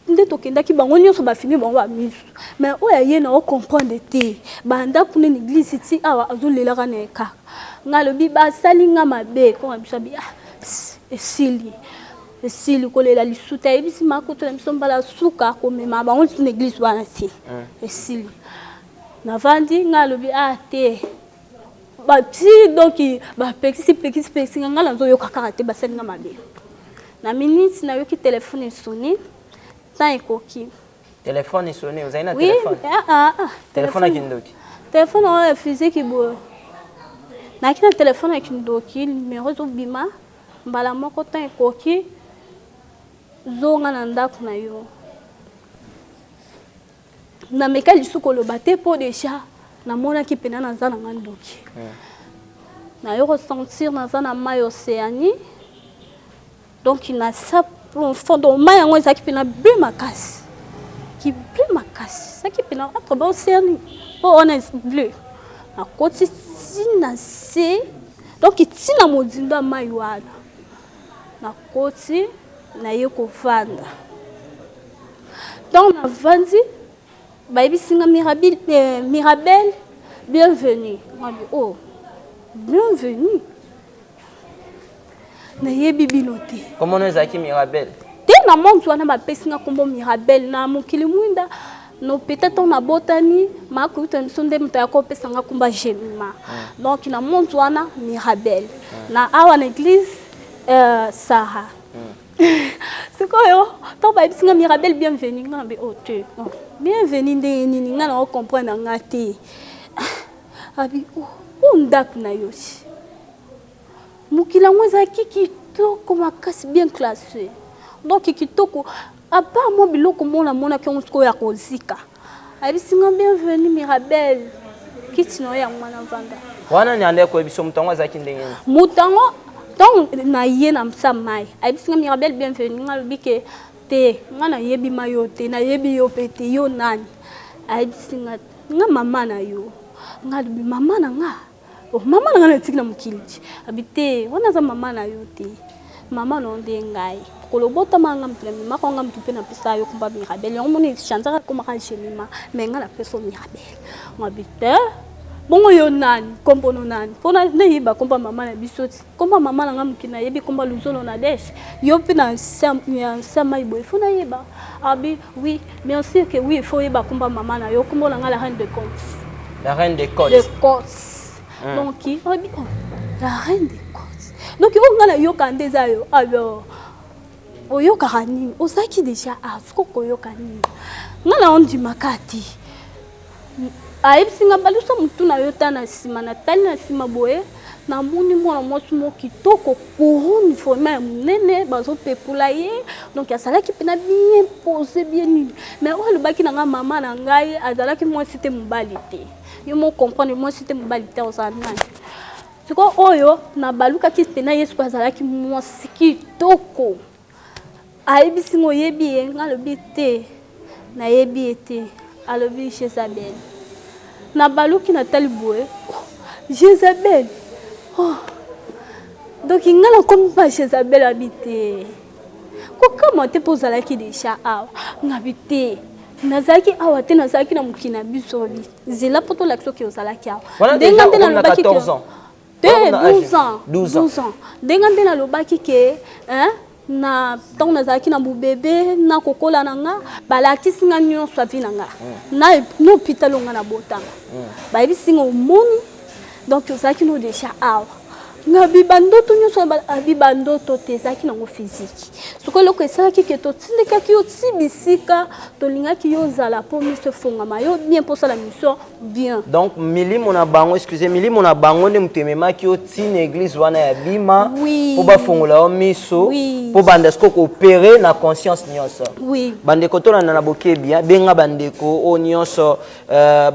nde tokendaki, bango nyonso bafini bango bamisu, mais oyo aye na ocomprendre te. Banda kuna na église ti awa azolelaka na ye kaka. Nga alobi basali nga mabe. Konga biso abi ah, esili, esili, kolela lisuta. Ayebisi makoto na biso mbala suka komema bango lisu na église wana te, esili. Navandi, nga alobi ah te, bati donc bapekisi, pekisi, pekisi nga, nga nazoyoka kaka te, basali nga mabe. Na minute nayoki telefone esoni, temps ekoki. Telefone esoni, ozali na Oui. telefone? Ah, ah, ah. Telefone ya kindoki? Telefone oyo ya physique boye. Nayaki na telefone ya kindoki, numero ezobima mbala moko: "Temps ekoki, zonga na ndako na yo." Nameka lisusu koloba te, mpo déjà namonaki mpena naza na nga ndoki. Nayo kosentir naza na mai Océanie, donc na sa profond. Donc mai yango ezalaki mpena bleu makasi, ki bleu makasi, ezalaki mpena entre ba océanie, mpo wana bleu. Nakoti ntina se, donc ntina modindo ya mai wana. Nakoti, naye kovanda. Ntango navandi, bayebisi nga: "Mirabel, Mirabel, bienvenue." Ngabi: "Oh, bienvenue, nayebi bino te." Komona ezalaki Mirabel? Te, na monde wana bapesi nga nkombo Mirabel. Na mokili mwinda no, peut-être ntango nabotami, makoyuta biso nde moto ayaka kopesa nga nkombo Jemima. Donc na monde wana Mirabel, na awa na église Sarah. Sikoyo ntango bayebisi nga: "Mirabel, bienvenue", nga nabe: "Oh te, oh, bienvenue ndenge nini? Nga na ocomprendre nga te." Abi: "Oh, o ndako na yo si mokili yango ezalaki kitoko makasi, bien classé, donc kitoko à part mwa biloko mona monaki yango sikoyo ya kozika." Ayebisi nga: "Bienvenue Mirabel, kiti na yo yango wana, vanda." Wana ni ande koyebi so moto yango azalaki ndenge nini? Moto yango, ntango na ye na msa mai, ayebisi nga: "Mirabel, bienvenue." Nga alobi ke te, nga nayebi ma yo te, nayebi yo mpe te, yo nani? Ayebisi nga: "Nga mama na yo." Nga alobi: "Mama na nga? Oh, mama na nga natiki na mokili ti." Abi: "Te, wana aza mama na yo te." Mama na yo nde ngai. Mokolo obotama nga mutu namemaka yo, nga mutu mpe napesa yo kombo ya Mirabel. Yango omoni echangeaka ekomaka Jemima, mais nga napesa yo Mirabel. Ngabi te, bongo yo nani? Kombo no nani? Mpo nayeba kombo ya mama na biso ti. Kombo ya mama na nga mokili nayebi kombo ya Luzolo na Desh. Yo mpe na se ya mayi boye, faut nayeba. Abi oui, bien sûr que oui, il faut oyeba kombo ya mama na yo. Kombo na nga la reine de Côte. La reine de Côte. De Côte. Donc, abi oh, la reine de Côte. Donc oyo nga nayoka nde eza yo. Alors oyokaka nini? Ozalaki déjà ah, soki okoyoka nini? Nga na ondimaka te. Ayebisi nga balusa motu na yo ta na nsima, natali na nsima boye, namoni mwana mwasi moko kitoko, couronne vraiment ya monene, bazopepula ye. Donc azalaki mpena bien posé, bien nini. Mais oyo alobaki na nga mama na ngai azalaki mwasi te mobali te. Yo moko comprendre mwasi te mobali te ozala nani. Sikoyo oyo nabalukaki mpena ye sikoyo azalaki mwasi kitoko. Ayebisi nga oyebi ye? Nga alobi te, nayebi ye te. Alobi Jezabel. Nabaluki natali boye, oh, Jezabel. Oh. Donc nga nakomi pa Jezabel abi te. Kokamwa te mpo ozalaki deja awa. Ngabi te. Nazalaki awa te, nazalaki na mokili na biso abi. Zela mpo tolakisa oke ozalaki awa. Ndenge nde nalobaki 14 ans. Te, 12 ans. 12 ans. Ndenge nde nalobaki ke hein, na ntango nazalaki na bobebe na kokola na nga, balakisi nga nyonso ya vie na nga. Na na hôpital nga na botama. Bayebisi nga omoni, donc ozalaki no déjà awa. Nga biba ndoto nyonso abiba ndoto te, ezalaki nango physique. Soki eloko esalaki ke totindikaki yo ti bisika tolingaki yo ozala mpo miso efongama yo bien mpo osala mission bien. Donc milimo na bango, excusez, milimo na bango nde moto ememaki yo ti na église wana ya Bima, oui, mpo bafongola yo miso, oui, mpo banda sikoyo koopere na conscience nyonso. Oui. Bandeko tolanda na bokebi, benga bandeko oyo nyonso,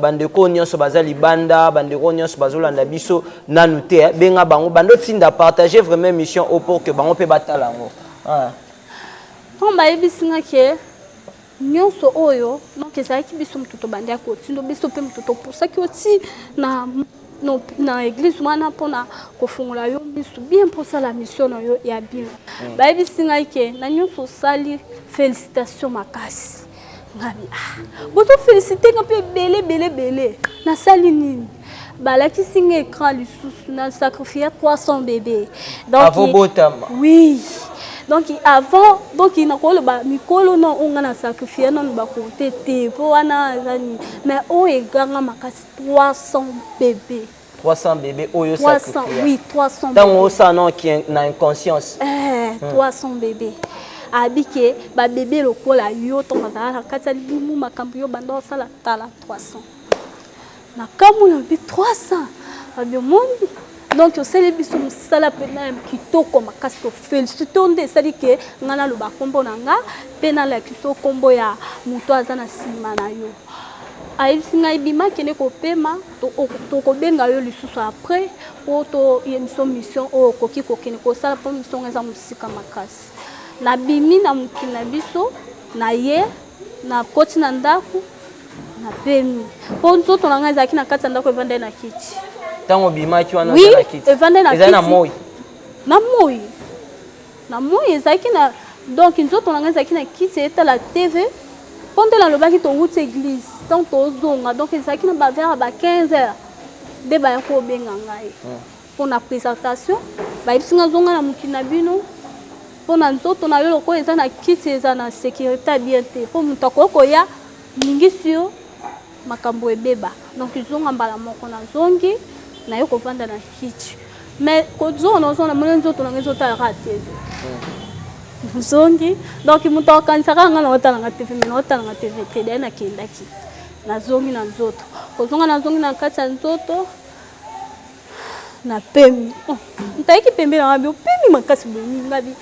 bandeko oyo nyonso baza libanda, bandeko oyo nyonso bazolanda biso nanu te, benga bango, bando tinda partager vraiment mission oyo pour que bango mpe batala yango. Ntango bayebisi nga ke nyonso oyo, donc ezalaki biso moto tobandaki kotindo biso mpe moto topusaki yo ti na na église wana mpona kofungola yo miso bien mpo osala mission na yo ya bien. Bayebisi ngai ke na nyonso osali, félicitation makasi. Ngabi ah, bozo félicité nga mpe ebele ebele ebele, nasali nini? Balakisi nga écran lisusu, na sacrifié 300 bébés. Donc avant botama. Oui. Donc avant, donc nakoloba mikolo non oyo nga na sacrifié nanu bakote te mpo wana eza nini, mais oyo eganga makasi 300 bébés. 300 bébés oyo 300, oui, 300. Ntango osala na inconscience. 300 bébés. Abike ba bébé lokola yo ntango azala na kati ya libumu, makambo yo banda osala tala 300. Na kamwe na bi 300. Abi omoni. Donc osali biso mosala mpena ya kitoko makasi, to félicité nde esali ke nga naloba nkombo na nga mpe nalakisa nkombo ya moto aza na nsima na yo. Ayebisi ngai bima kende kopema, tokobenga yo lisusu après po toyebisa mission oyo okoki kokende kosala mpo mission eza mosika makasi. Nabimi na mokili na biso na ye, nakoti na ndako, napemi mpo nzoto na ngai ezalaki na kati ya ndako, evandai na kiti. Ntango obimaki wana? Oui, evandai na kiti. Na moi? Na moi, na moi ezalaki na, donc nzoto na ngai ezalaki na kiti etala TV mpo nde nalobaki towuti église. Ntango tozonga, donc ezalaki na ba vers ba 15 heures nde baya kobenga ngai mpona présentation. Bayebisi nga zonga na mokili na bino mpona nzoto na yo lokola eza na kiti eza na sécurité bien te, mpo moto akoki koya ningisi yo, makambo ebeba. Donc zonga mbala moko. Nazongi, naye kovanda na kiti, mais kozonga nazonga namoni nzoto na ngai ezotalaka TV. Nazongi, donc moto akanisaka nga naotalanga TV, mais naotalanga TV te. Daye nakendaki, nazongi na nzoto, kozonga nazongi na kati ya nzoto, napemi. Moto ayeki pembeni na nga bi opemi makasi boye, nga bi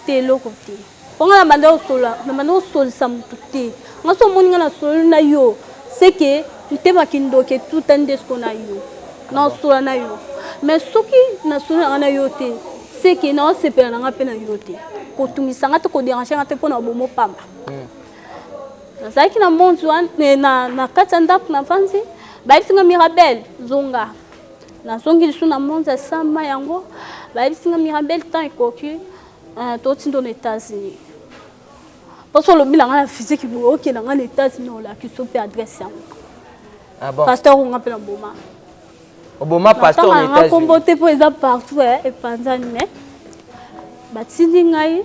te, eloko te, mpo nga na banda kosola, na banda kosolisa motu te. Nga so omoni nga nasololi na yo, seke motema kindoki etuta nde siko na yo nasola na yo. Mais soki nasoli na nga na yo te, seke naosepela na nga mpe na yo te, kotungisa nga te, kodéranger nga te mpo na bomo pamba. Nazalaki na monde wana na kati ya ndako navandi, bayebisi nga Mirabel zonga. Nazongi lisusu na monde ya samba yango, bayebisi nga Mirabel temps ekoki. Totindo na États-Unis. Mposo olobi na ngai na physique boye, okende ngai na États-Unis, olakisi mpe adresse yango. Ah bon? Pasteur onga mpe na boma. Oboma pasteur na États-Unis? Kombo te, mpo eza partout, epanzani. Mais batindi ngai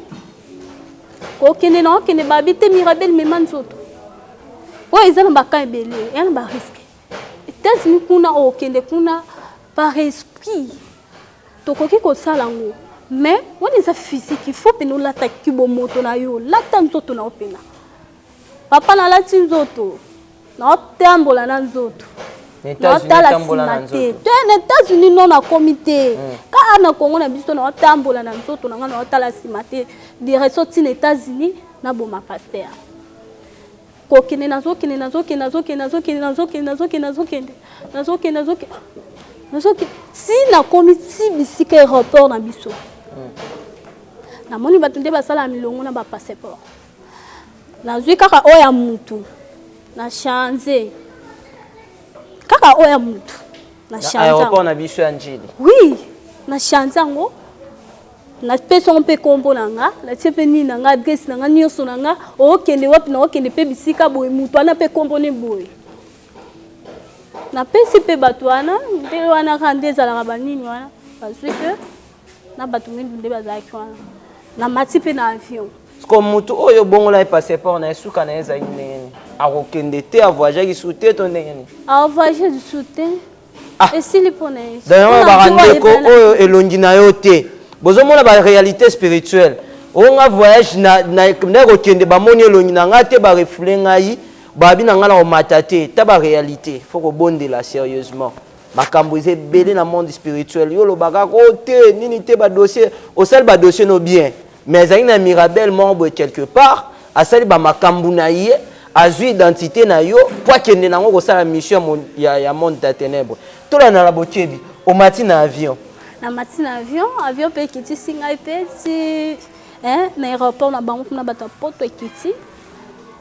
kokende na okende, babi te, Mirabel, mema nzoto oyo eza na baka ebele, eya na barisque. États-Unis kuna, okende kuna par esprit, tokoki kosala yango, mais wana eza physique, il faut pene olataki bomoto na yo, lata nzoto na yo pena. Papa, nalati nzoto, naotambola na nzoto, naotala nsima te. Te, na États-Unis no, nakomi te. Kaka na Kongo na biso, naotambola na nzoto na ngai, naotala nsima te, direction ntina États-Unis, naboma pasteur. Kokende, nazokende, nazokende, nazokende, nazokende, nazokende, nazokende, nazokende, nazokende, nazokende, nazokende, ti nakomi ti bisika aéroport na biso. Namoni bato nde basala milongo na bapasseport. Nazwi kaka oyo ya mutu, na change kaka oyo ya mutu na change aéroport na biso ya Njili? Oui, na change yango, napesi yango mpe nkombo na nga, natie mpe nini na nga, adresse na nga nyonso na nga, okende wapi, na okende mpe bisika boye, mutu wana mpe nkombo ne boye. Napesi mpe bato wana nde wana kaka nde ezalaka banini wana, bazwi mpe na bato mingi nde bazalaki wana. Namati mpe na avion. Ko mutu oyo bongola ye passeport na ye, suka na ye ezalaki ndenge nini? Akokende te, avoyageaki su te to ndenge nini? Avoyage lisusu te. Esili mpo na ye. D'ailleurs, bakandeko oyo elongi na yo te, bozomona baréalité spirituelle oyo. Nga voyage na kokende, bamoni elongi na ngai te, barefouler ngai, babi na ngai na komata te. Ta baréalité, faut kobondela sérieusement. Makambo eza ebele na monde spirituel. Yo olobaka o te nini te, badossier osali, badossier no bien, mais ezalaki na Mirabel moko boye quelque part, asali bamakambo na ye, azwi identité na yo mpo akende nango kosala mission ya monde ya ténèbre. Tolanda na bokebi. Omati na avion? Namati na avion. Avion mpe ekitisi ngai mpe ti na aéroport na bango kuna, bato ya poto. Ekiti,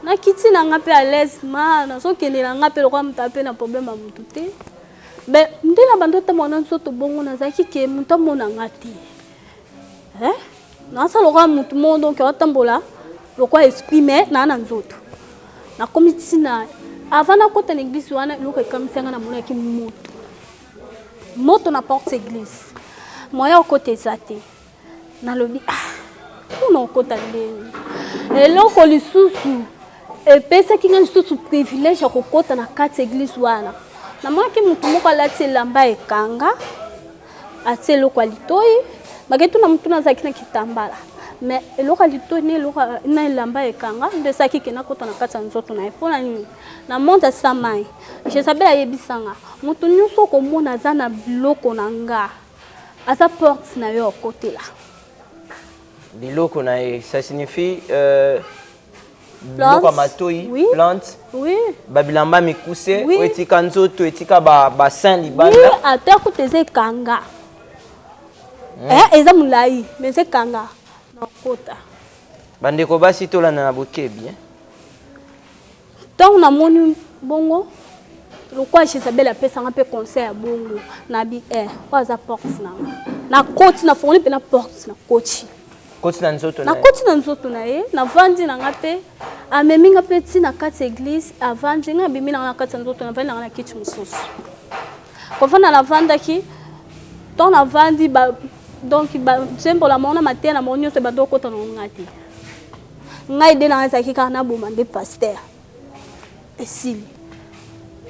nakiti na nga mpe à l'aise, ma nazokende na nga mpe lokola moto ape na problème ya motu te. Mais nde na bando otambola na nzoto bongo, nazalaki ke moto amona nga te. Nasala lokola motu moko, donc aotambola lokola esprit, mais naa na nzoto. Nakomi ntina avant nakota na église wana, eloko ekamisi nga, namonaki moto, moto na porte église, moya okota eza te. Nalobi: "Ah, mpona okota ndeni?" Eloko lisusu epesaki nga lisusu privilège ya kokota na kati église wana, namonaki motu moko alati elamba ekanga, atie eloko ya litoi. Bakei tuna motu, nazalaki na kitambala, mais eloko ya litoi na eloko na elamba ekanga nde esalaki ke nakota na kati ya nzoto na ye. Mpona nini? Na monde asa mai, Jezabel ayebisanga: moto nyonso okomona aza na biloko na nga, aza porte na yo okotela. Biloko na ye, ça signifie biloko ya matoi? Oui. Plante? Oui. Babilamba mikuse? Oui. Oyo etika nzoto, etika basin libanda? Oui, ata kuta eza ekanga. Eza molai, mais eza ekanga na okota. Bandeko basi, tolanda na bokebi, eh? Ntango namoni bongo, lokola Jezabel apesanga mpe conseil ya bongo, nabi oyo aza porte na nga. Nakoti, nafongoli mpe na porte, nakoti. Koti na nzoto na ye? Nakoti na nzoto na ye, navandi na nga mpe amemi nga mpe ti na kati ya église. Avandi nga, abimi na nga na kati ya nzoto, navandi na nga na kiti mosusu. Kovanda, navandaki, ntango navandi donc nzembola moko na mateya na bango nyonso ebanda okota na nga te. Ngai nde nanga ezalaki kaka naboma nde pasteur. Esili,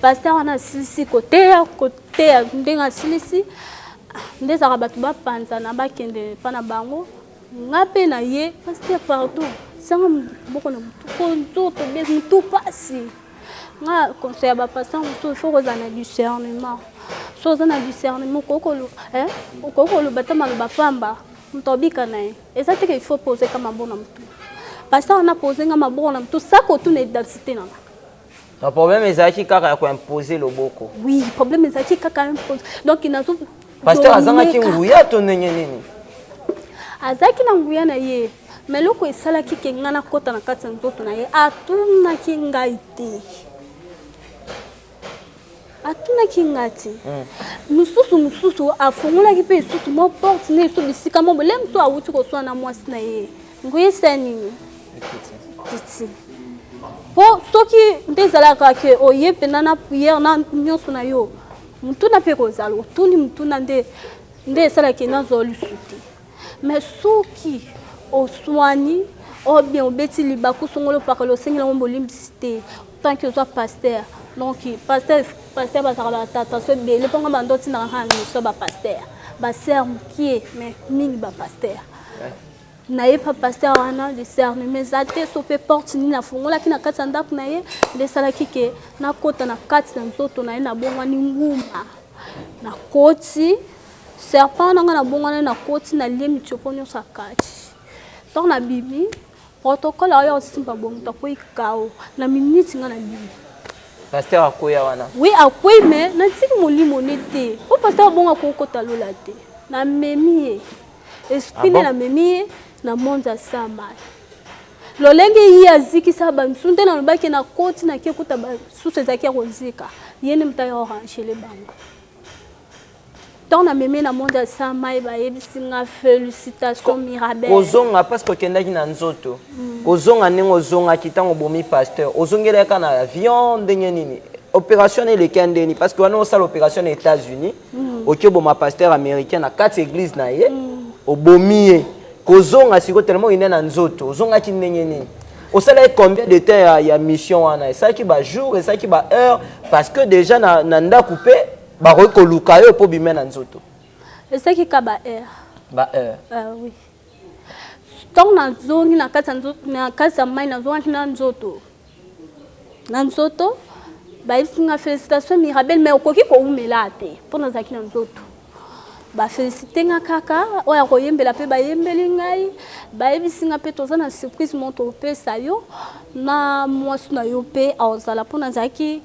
pasteur wana asilisi koteya, koteya ndenge asilisi nde ezalaka bato bapanzana, bakende mpa na bango. Nga mpe na ye: "Pasteur, pardon, sanga maboko na motu po nzoto be motu pasi." Nga conseil ya bapasteur mosusu, il faut kozala na discernement. So oza na discernement, okoki koloba ta maloba pamba, moto abika na ye. Eza te ke il faut poser ka maboko na motu. Pasteur wana pose nga maboko na motu, sa kotuna identité na nga. Na problème ezalaki kaka ya koimpose loboko? Oui, problème ezalaki kaka impose. Donc nazo Pasteur azangaki nguya to ndenge nini? Azalaki na nguya na ye, mais eloko esalaki ke ngai nakɔta na kati ya nzoto na ye, atunaki ngai te. Atunaki nga te. Mosusu mosusu afungolaki mpe lisusu mwa porte na esu bisika moko le mosusu awuti koswana na mwasi na ye. Ngoyesa nini? Kiti. Po soki nde ezalaka ke oye mpenza na prière na nyonso na yo, motuna mpe kozala otuni motuna nde nde esalaki nazwa lisu te. Mais soki oswani ou bien obeti libaku songolo pakala osengeli yango bolimbisi te tant que oza pasteur. Donc pasteur, pasteur bazalaka ba tentation ebele mpo nga bando otindaka kaka na mission ba pasteur, ba sœur mokie mais mingi ba pasteur. Naye pa pasteur wana discernement eza te, so mpe porte nini afungolaki na kati ya ndako na ye nde esalaki ke nakota na kati na nzoto na ye, nabongwani nguma, nakoti serpent na nga, nabongwani, nakoti, nalie mitiopo nyonso ya kati. Ntango nabimi, protocole aoya kosimba bongo, moto akwei kao na miniti nga nabimi. Pasteur akwea wana? Oui, akwei, mais natiki molimo ne te po pasteur abongo akokota lola te. Namemi ye esprit nde, namemi ye na monde ya samai lolenge ye azikisa bamisusu nde nalobaki nakoti nake kuta basusu ezalaki ya kozika, ye nde moto aya orangele bango. Ntango namemi na monde ya samai, bayebisi nga: "Félicitation, Mirabel." Kozonga, parce que okendaki na nzoto, kozonga ndenge ozongaki ntango obomi pasteur, ozongelaki kaka na avion ndenge nini? Opération na eleki ya ndeni? Parce que wana osala opération na États-Unis, oki oboma pasteur américain na kati église na ye, obomi ye. Kozonga sikoyo, tellement okende na nzoto, ozongaki ndenge nini? Osalaki combien de temps ya mission wana? Esalaki bajour, esalaki baheure? Parce que déjà na ndako mpe bakoki koluka yo mpo bime na nzoto. Esalaki ka baheure. Baheure? Oui, ntango nazongi na kati ya na kati ya mai, nazongaki na nzoto, na nzoto, bayebisi nga: "Félicitation, Mirabel, mais okoki kowumela te." Mpo nazalaki na nzoto, bafélicité nga kaka oyo akoyembela mpe bayembeli ngai. Bayebisi nga mpe: "Toza na surprise mo topesa yo na mwasi na yo mpe aozala." Mpo nazalaki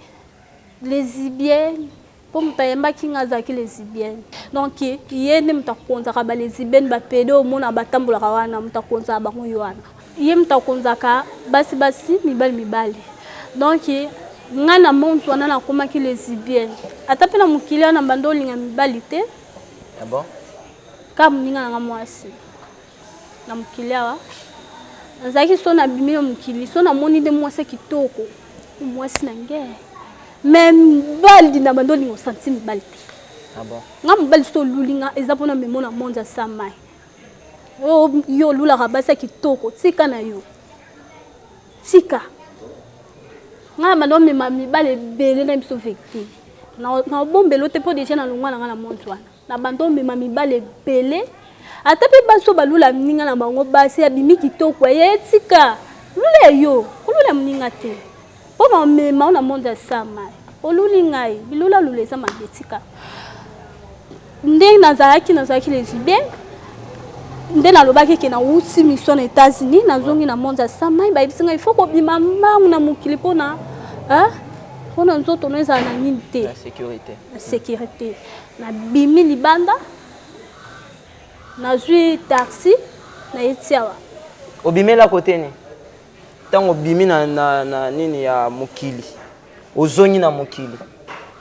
lesbienne, mpo moto ayembaki nga azalaki lesbienne. Donc ye nde moto akonzaka balesbienne, bapédé omona batambolaka wana, moto akonzaka bango ye wana. Ye moto akonzaka basi basi, mibali mibali. Donc ngai na monde wana nakomaki lesbienne. Ata mpe na mokili wana bando olinga mibali te. Ah bon? Kaka moninga nanga mwasi na mokili awa nazalaki. So nabimi na mokili, so namoni nde mwasi ya kitoko, mwasi na nge. Mais mobali na bando olinga osanti mibali te. Ah bon? Nga mobali so oluli nga, eza mpona memo na monde ya samai. Oyo yo olulaka basi ya kitoko, tika na yo, tika nga na bando omema mibali ebele na biso vecte na obombelo te, mpo déjà nalongwa na nga na monde wana na bando omema mibali ebele. Ata mpe basi oyo balula moninga na bango, basi abimi kitoko, ye tika lula yo, kolula moninga te, mpo na omema o na monde ya samai. Oluli ngai, bilulalula eza mabe, tika. Ndenge nazalaki lesbienne nde nalobaki ke nawuti mission na États-Unis, nazongi na monde ya samai, bayebisi ngai: "Il faut kobima mbangu na mokili mpona nzoto no ezala na nini te." La sécurité. Na sécurité. Nabimi libanda, nazwi taxi, nayeti awa. Obimela kote nini? Ntango obimi na nini ya mokili, ozongi na mokili,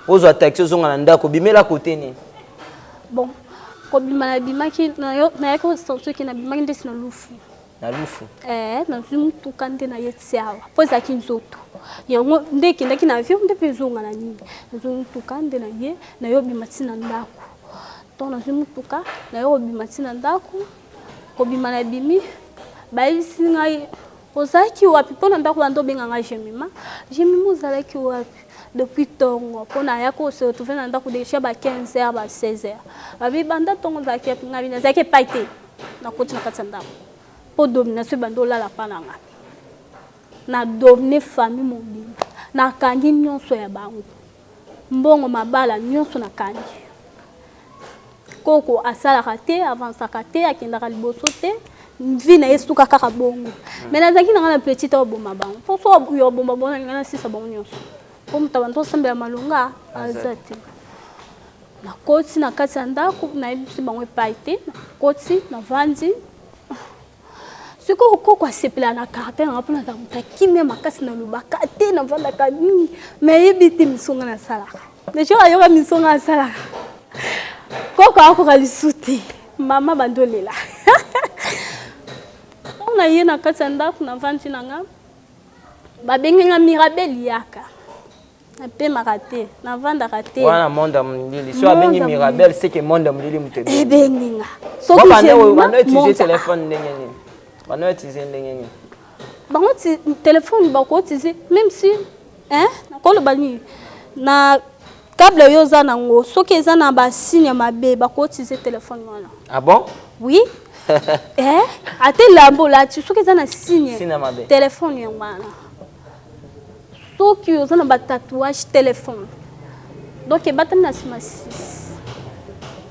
ozwa taxi, ozonga na ndako, obimela kote nini? Bon, kobima, nabimaki, nayaki kosentir ke nabimaki ndeti na lufu. Na lufu? Eh, nazwi motuka nde nayeti awa, mpo ezalaki nzoto yango nde ekendaki na avion nde mpe ezonga na nini. Nazwi motuka nde naye, naye obima ntina ndako. Ntongo nazwi motuka, naye kobima ntina ndako, kobima nabimi, bayebisi ngai: "Ozalaki wapi?" Mpo na ndako wana obenga ngai Jemima. "Jemima, ozalaki wapi depuis ntongo?" Mpo naya kose retrouve na ndako déjà ba 15 heures, ba 16 heures. Babi: "Banda ntongo ozalaki wapi?" Ngai nazalaki epai te, nakoti na kati ya ndako mpo domination ebandi olala mpa na ngai. Na domine famille mobimba, nakangi nyonso ya bango, mbongo, mabala nyonso nakangi. Koko asalaka te, avansaka te, akendaka liboso te, vie na ye suka kaka bongo. Mais nazalaki na ngai na petite oboma bango, mpo so yo oboma bango, nalinga nasisa bango nyonso, mpo moto abandi osambela malonga aza te. Nakoti na kati ya ndako, nayebisi bango epai te, nakoti, navandi. Sikoyo koko asepela na caractère nanga, mpona azala moto akimia makasi, nalobaka te, navandaka mingi, mais ayebi te miso nga nasalaka. Deja ayoka mission nga asalaka. Koko akoka lisusu te. Mama bandi olela. Ntango na ye na kati ya ndako navandi na nga, babengi nga Mirabel yaka. Napemaka te, navandaka te. Wana monde ya molili. So abengi Mirabel, c'est que monde ya molili moto ebengi. Ebengi nga. Soki banda utiliser téléphone ndenge nini? Banda utiliser ndenge nini? Bango téléphone bako utiliser même si hein, nakoloba nini na câble oyo oza nango, soki eza na ba signe ya mabe, bako utiliser téléphone wana. Ah bon? Oui. Eh, ate elamba olati, soki eza na signe, Signe ya mabe. Téléphone yango wana. Soki oza na batatouage, téléphone. Donc ebatami na nsima 6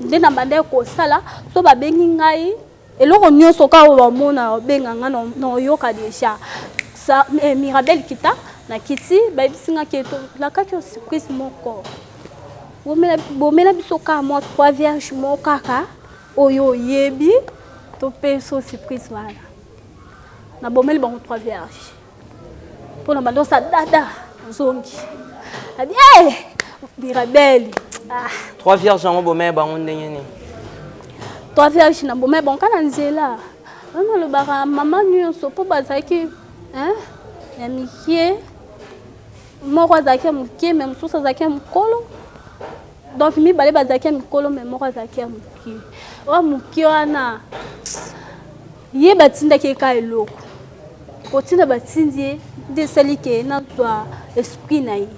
nde na banda kosala. So babengi ngai, eloko nyonso kaka oyo bamona, obenga nga, na oyoka déjà sa Mirabel kita na kiti. Bayebisi nga ke tolakaki yo surprise moko, bomela biso kaka mwa trois vierge moko kaka oyo oyebi, topesa surprise wana. Nabomeli bango trois vierge mpona banda osala dada zongi abi e Mirabel ah. Trois vierge yango bomeye bango ndenge nini? Trois vierge na bomeye bango kaka na nzela wana. Alobaka mama nyonso mpo bazalaki ya mike, moko azalaki ya moke, me mosusu azalaki ya mokolo. Donc mibale bazalaki ya mikolo, me moko azalaki ya moke. Oyo moke wana, ye batindaki ye kaka eloko, kotinda batindi ye nde esali ke nazwa esprit na ye.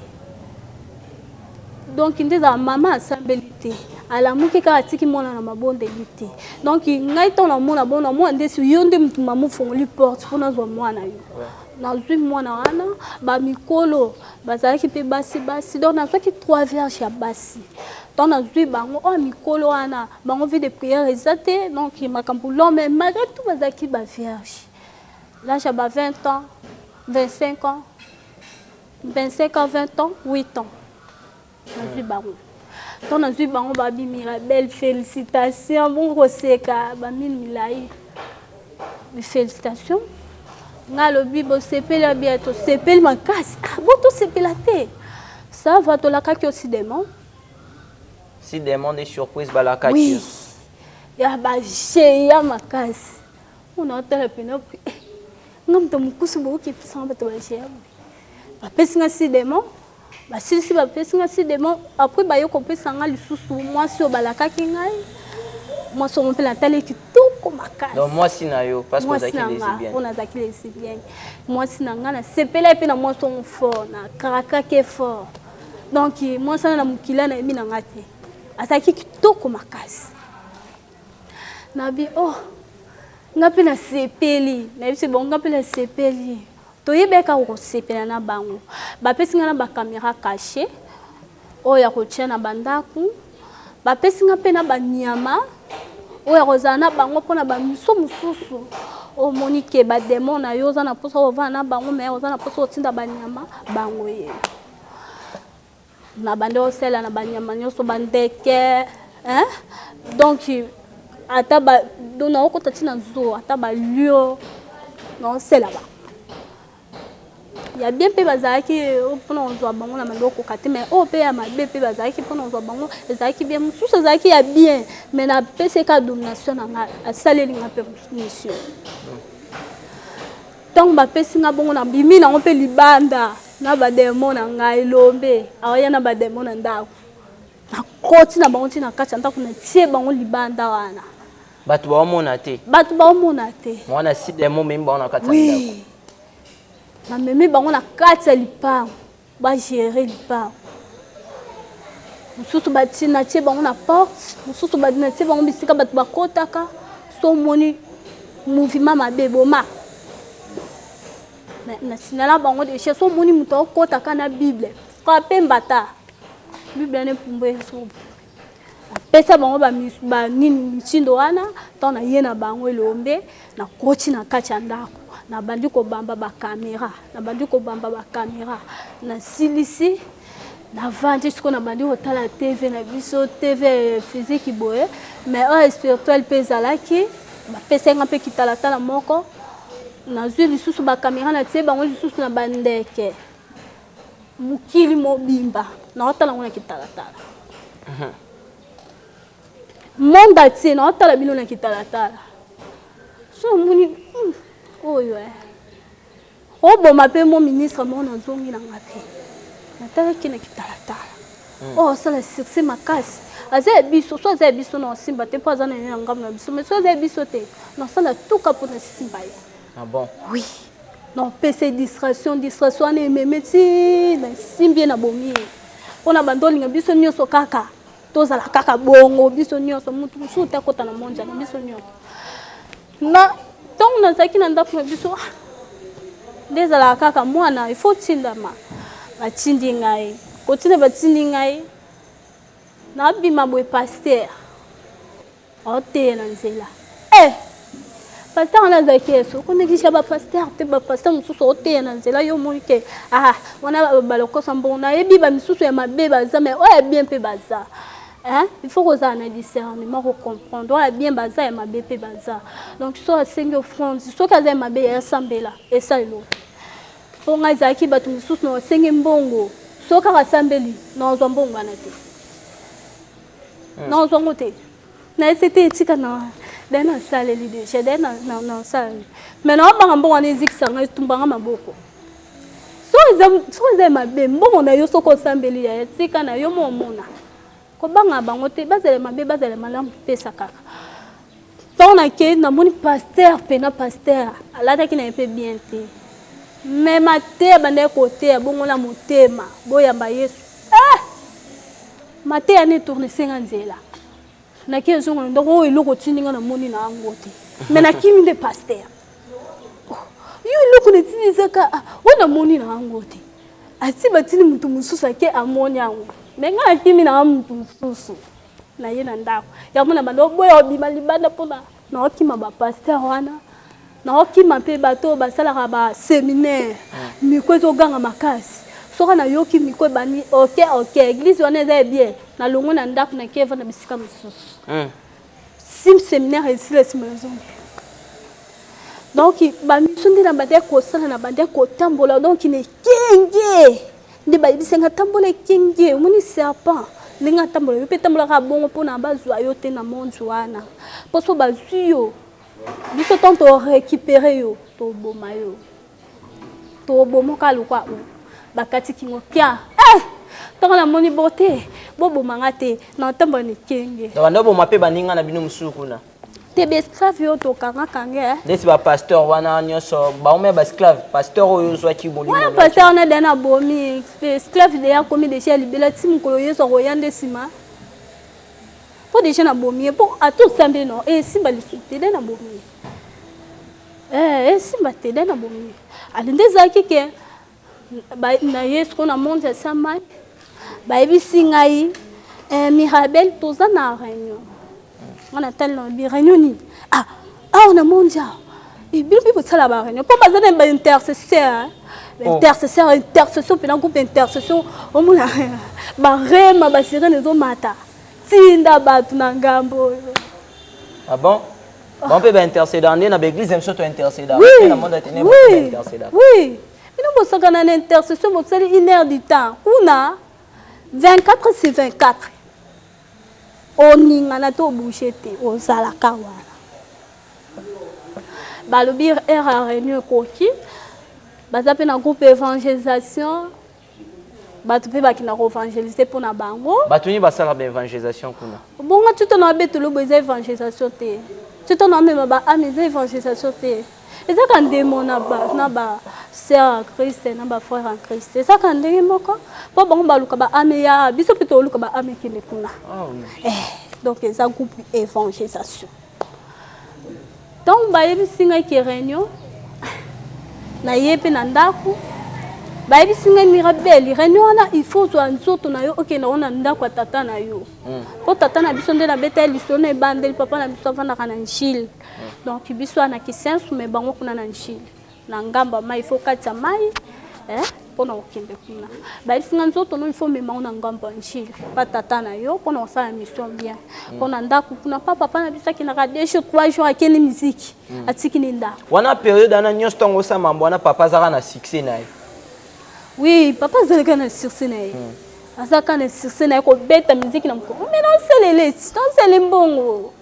Donc nde ezala mama asambeli te, alamuki kaka, atiki mwana na mabondeli te. Donc ngai ntango namona bongo, namona nde si yo nde motu mama ofongoli porte mpo nazwa mwana yo. Nazwi mwana wana, bamikolo bazalaki mpe basi basi. Donc nazwaki trois vierge ya basi. Ntango nazwi bango oyo mikolo wana, bango vie de prière eza te. Donc makambo long, mais malgré tout bazalaki bavierge, l'âge ya ba 20 ans, 25 ans, 25 ans, 20 ans, 8 ans. Nazwi bango, ntango nazwi bango, babimira belle félicitation, bongo koseka bamine milai, félicitation. Nga alobi bosepeli abia, tosepeli makasi. Ah, bo tosepela te, ça va, tolakaki aussi démon. Six démons de surprise balakaki. Oui, ya bageya makasi. Mpona otala pena nga moto mokusu, bokoki epesanga bato bageya boye. Bapesi nga six démon, basilisi, bapesi nga six démon. Après baye kopesa nga lisusu mwasi oyo balakaki ngai. Mwasi yango mpe natali kitoko makasi. Donc mwasi na yo, parce que mwasi ozalaki na nga lesbienne. Mpo nazalaki lesbienne. Mwasi na nga, nasepela mpe na mwasi yango fort, na krakake fort. Donc mwasi wana na mokili nayebi na nga te, azalaki kitoko makasi. Nabi oh, nga mpe nasepeli, nayebisi bongo nga mpe nasepeli. Toyebi kaka kosepela na bango. Bapesi nga na bacaméra caché oyo ya kotia na bandako, bapesi nga mpe na banyama oyo ya kozala na bango mpona bamiso mosusu. Omoni ke badémon na yo, oza na mposa ovanda na bango, me oza na mposa otinda banyama bango ye na bande osala na banyama nyonso, bandeke, hein? Donc ata ba donc naokota ntina zoo, ata balio naosela bango ya bien mpe bazalaki mpona kozwa bango na mabe okoka te. Mais oyo mpe ya mabe mpe bazalaki mpona kozwa bango, ezalaki bien, mosusu ezalaki ya bien, mais napesi eka domination na ngai, asaleli nga mpe mission. Ntango bapesi nga bongo, nabimi nango mpe libanda na badémon na ngai. Elombe aoya na badémon na ndako, nakoti na bango ntina kati ya ndako, natie bango libanda wana. Bato baomona te? Bato baomona te. Mwana six démon memi bango na kati ya ndako. Oui, namemi bango na kati ya lipango, bagérer lipango. Mosusu batie, natie bango na porte, mosusu natie bango bisika bato bakotaka. So omoni mouvement mabe, boma nasinala bango déjà. So omoni moto akotaka na Bible, frappe mbata Bible wana, epumbu ezo. Apesa bango banini mitindo wana. Ntango naye na bango elombe, nakoti na kati ya ndako, nabandi kobamba bacaméra, nabandi kobamba bacaméra, nasilisi, navandi. Sikoyo nabandi kotala TV na biso, TV physique boye, mais oyo spirituel mpe ezalaki. Bapesai nga mpe kitalatala moko, nazwi lisusu bacaméra, natie bango lisusu na bandeke. Mokili mobimba naotala yango na kitalatala. Monde entier naotala bino na kitalatala. So omoni oyo eh. Oboma pe mo ministre moko nazongi na nga pe. Natalaki na kitalatala. Oyo asala succès makasi. Aza ya biso, so aza ya biso na osimba te po aza na ye na ngambo na biso, mais so aza ya biso te, nasala tout ka po na simba ye. Ah bon? Oui. Napesa ye distraction, distraction wana ememe ti nasimbi ye nabomi ye. Po na bando olinga biso nyonso kaka tozala kaka bongo biso nyonso, mutu mosusu te akota na mondia na biso nyonso. Na ntango nazalaki na ndako na biso, nde ezalaka kaka mwana il faut otindama, batindi ngai kotinda, batindi ngai nabima boye, pasteur aoteya na nzela. Pasteur wana azalaki yesu okonekisa ba pasteur te, ba pasteur mosusu oteya na nzela, yo omoni ke ah wana balokosa mbongo. Nayebi ba misusu ya mabe baza, mais oyo ya bien mpe baza. Hein? Il faut kozala na discernement, ko comprendre oyo ya bien baza, ya mabe mpe baza. Donc so asengi offrande, soki aza ya mabe, ya sambela esalelo. Mpo ngai ezalaki bato mosusu na osengi mbongo, so kaka asambeli, nazwa mbongo wana te, nazwa yango te. Nayesi te, etika na daye nasaleli déjà, daye nasaleli, mais naobanga mbongo wana ezikisa ngai, etumbanga maboko. Soki eza ya mabe, mbongo na yo, soki osambeli, ya tika na yo mo omona. Kobanga bango te, bazala mabe, bazala malamu, pesa kaka. Ntango nakei, namoni pasteur mpena, pasteur alataki na ye mpe bien te, mais mateya bandaki koteya bongo na motema, boyamba Yesu. Mateya ne tourne esenga nzela, naki ezonga na ndako, oyo eloko otindi nga namoni na yango te, mais nakimi nde pasteur. Yo eloko natindi ezaka oyo namoni na yango te, ati batindi motu mosusu ake amoni yango, mais nga nakimi na motu mosusu na ye na ndako yango. Na bando oboya obima libanda mpona naokima ba pasteur wana, naokima mpe bato oyo basalaka ba séminaire, micro ezoganga makasi. Soki nayoki micro ebandi, ok, église wana eza bien, nalongwe na ndako, nake evanda bisika mosusu. Sim séminaire esila, nsima nazongi. Donc bamiso nde na bandi kosala, na bandi kotambola. Donc na ekenge nde bayebisanga tambola ekenge, omoni serpent ndenge atambola, yo mpe tambolaka bongo, mpona bazwa yo te na monde wana. Mpo so bazwi yo, biso ntango torécupérer yo, toboma yo, tobomoka lokwa o bakati kingo kia. Ntango namoni bo te, bobomanga te, na ntambola na ekenge. Banda oboma mpe baninga na bino mosusu kuna? Te, baesclave oyo tokangakanga. Ndeti bapasteur wana nyonso baomi ya baesclave, pasteur oyo ozwaki molimo? Wana pasteur wana deya nabomi, esclave deya akomi déjà ya libela ti mokolo Yesu akoya nde nsima, mpo déjà nabomi ye, mpo ata osambeli no esimba lisusu te, de nabomi ye, esimba te, de nabomi ye. Ale nde ezalaki ke na ye sikoyo na monde ya samai, bayebisi ngai: "Mirabel, toza na réunion." Nga natali na bi réunion nini? Ah, awa na monde awa bino mpe bosala ba réunion, mpo baza na baintercesseur, intercesseur, intercession mpena, groupe intercession. Omona barema, basirene ezomata, tinda bato na ngambo oyo. Ah bon, bango mpe baintercéda nde na baéglise mosusu tointercéda? Oui. Na monde atene? Oui. Baintercéda? Oui, bino bosakana na intercession, bosali une heure du temps kuna, 24 sur 24, oningana te, obouge te, ozalaka wana. Balobi heure ya réunion ekoki, baza mpe na groupe évangélisation, bato mpe bakenda koévangélise mpona bango. Bato nini basala baévangélisation kuna? Bongo tuto na babetelo boye, eza évangélisation te. Tuto na bamema baâme, eza évangélisation te. Ezaka ndemo na ba sœur en Christ, na ba frère en Christ, ezaka ndenge moko, mpo bango baluka baâme ya biso, mpe toluka baâme ekende kuna. Ah, oui. Donc eza groupe évangélisation. Ntango bayebisi ngai ke réunion, naye mpe na ndako, bayebisi ngai: "Mirabel, réunion wana, il faut ozwa nzoto na yo, okende ngo na ndako ya tata na yo." Mpo tata na biso nde nabeta ye lisolo na ebandeli, papa na biso avandaka na Njile. Donc biso wana Kisensu, mais bango kuna na Njile, na ngambo ya mai, il faut katisa mai mpona kokende kuna. Bayebisi nga: "Nzoto no, il faut mema ngo na ngambo ya Njile pa tata na yo, mpona kosala mission bien, mpona ndako kuna pa papa na biso akendaka 2 jours, 3 jours, akende miziki, atiki ni ndako." Wana période wana nyonso, ntango osala mambo wana, papa azaka na succès na ye? Oui, papa azalaka na sursis na ye. Azalaka na sursis na ye kobeta miziki na mokongo. Mais naosalele, naosale mbongo.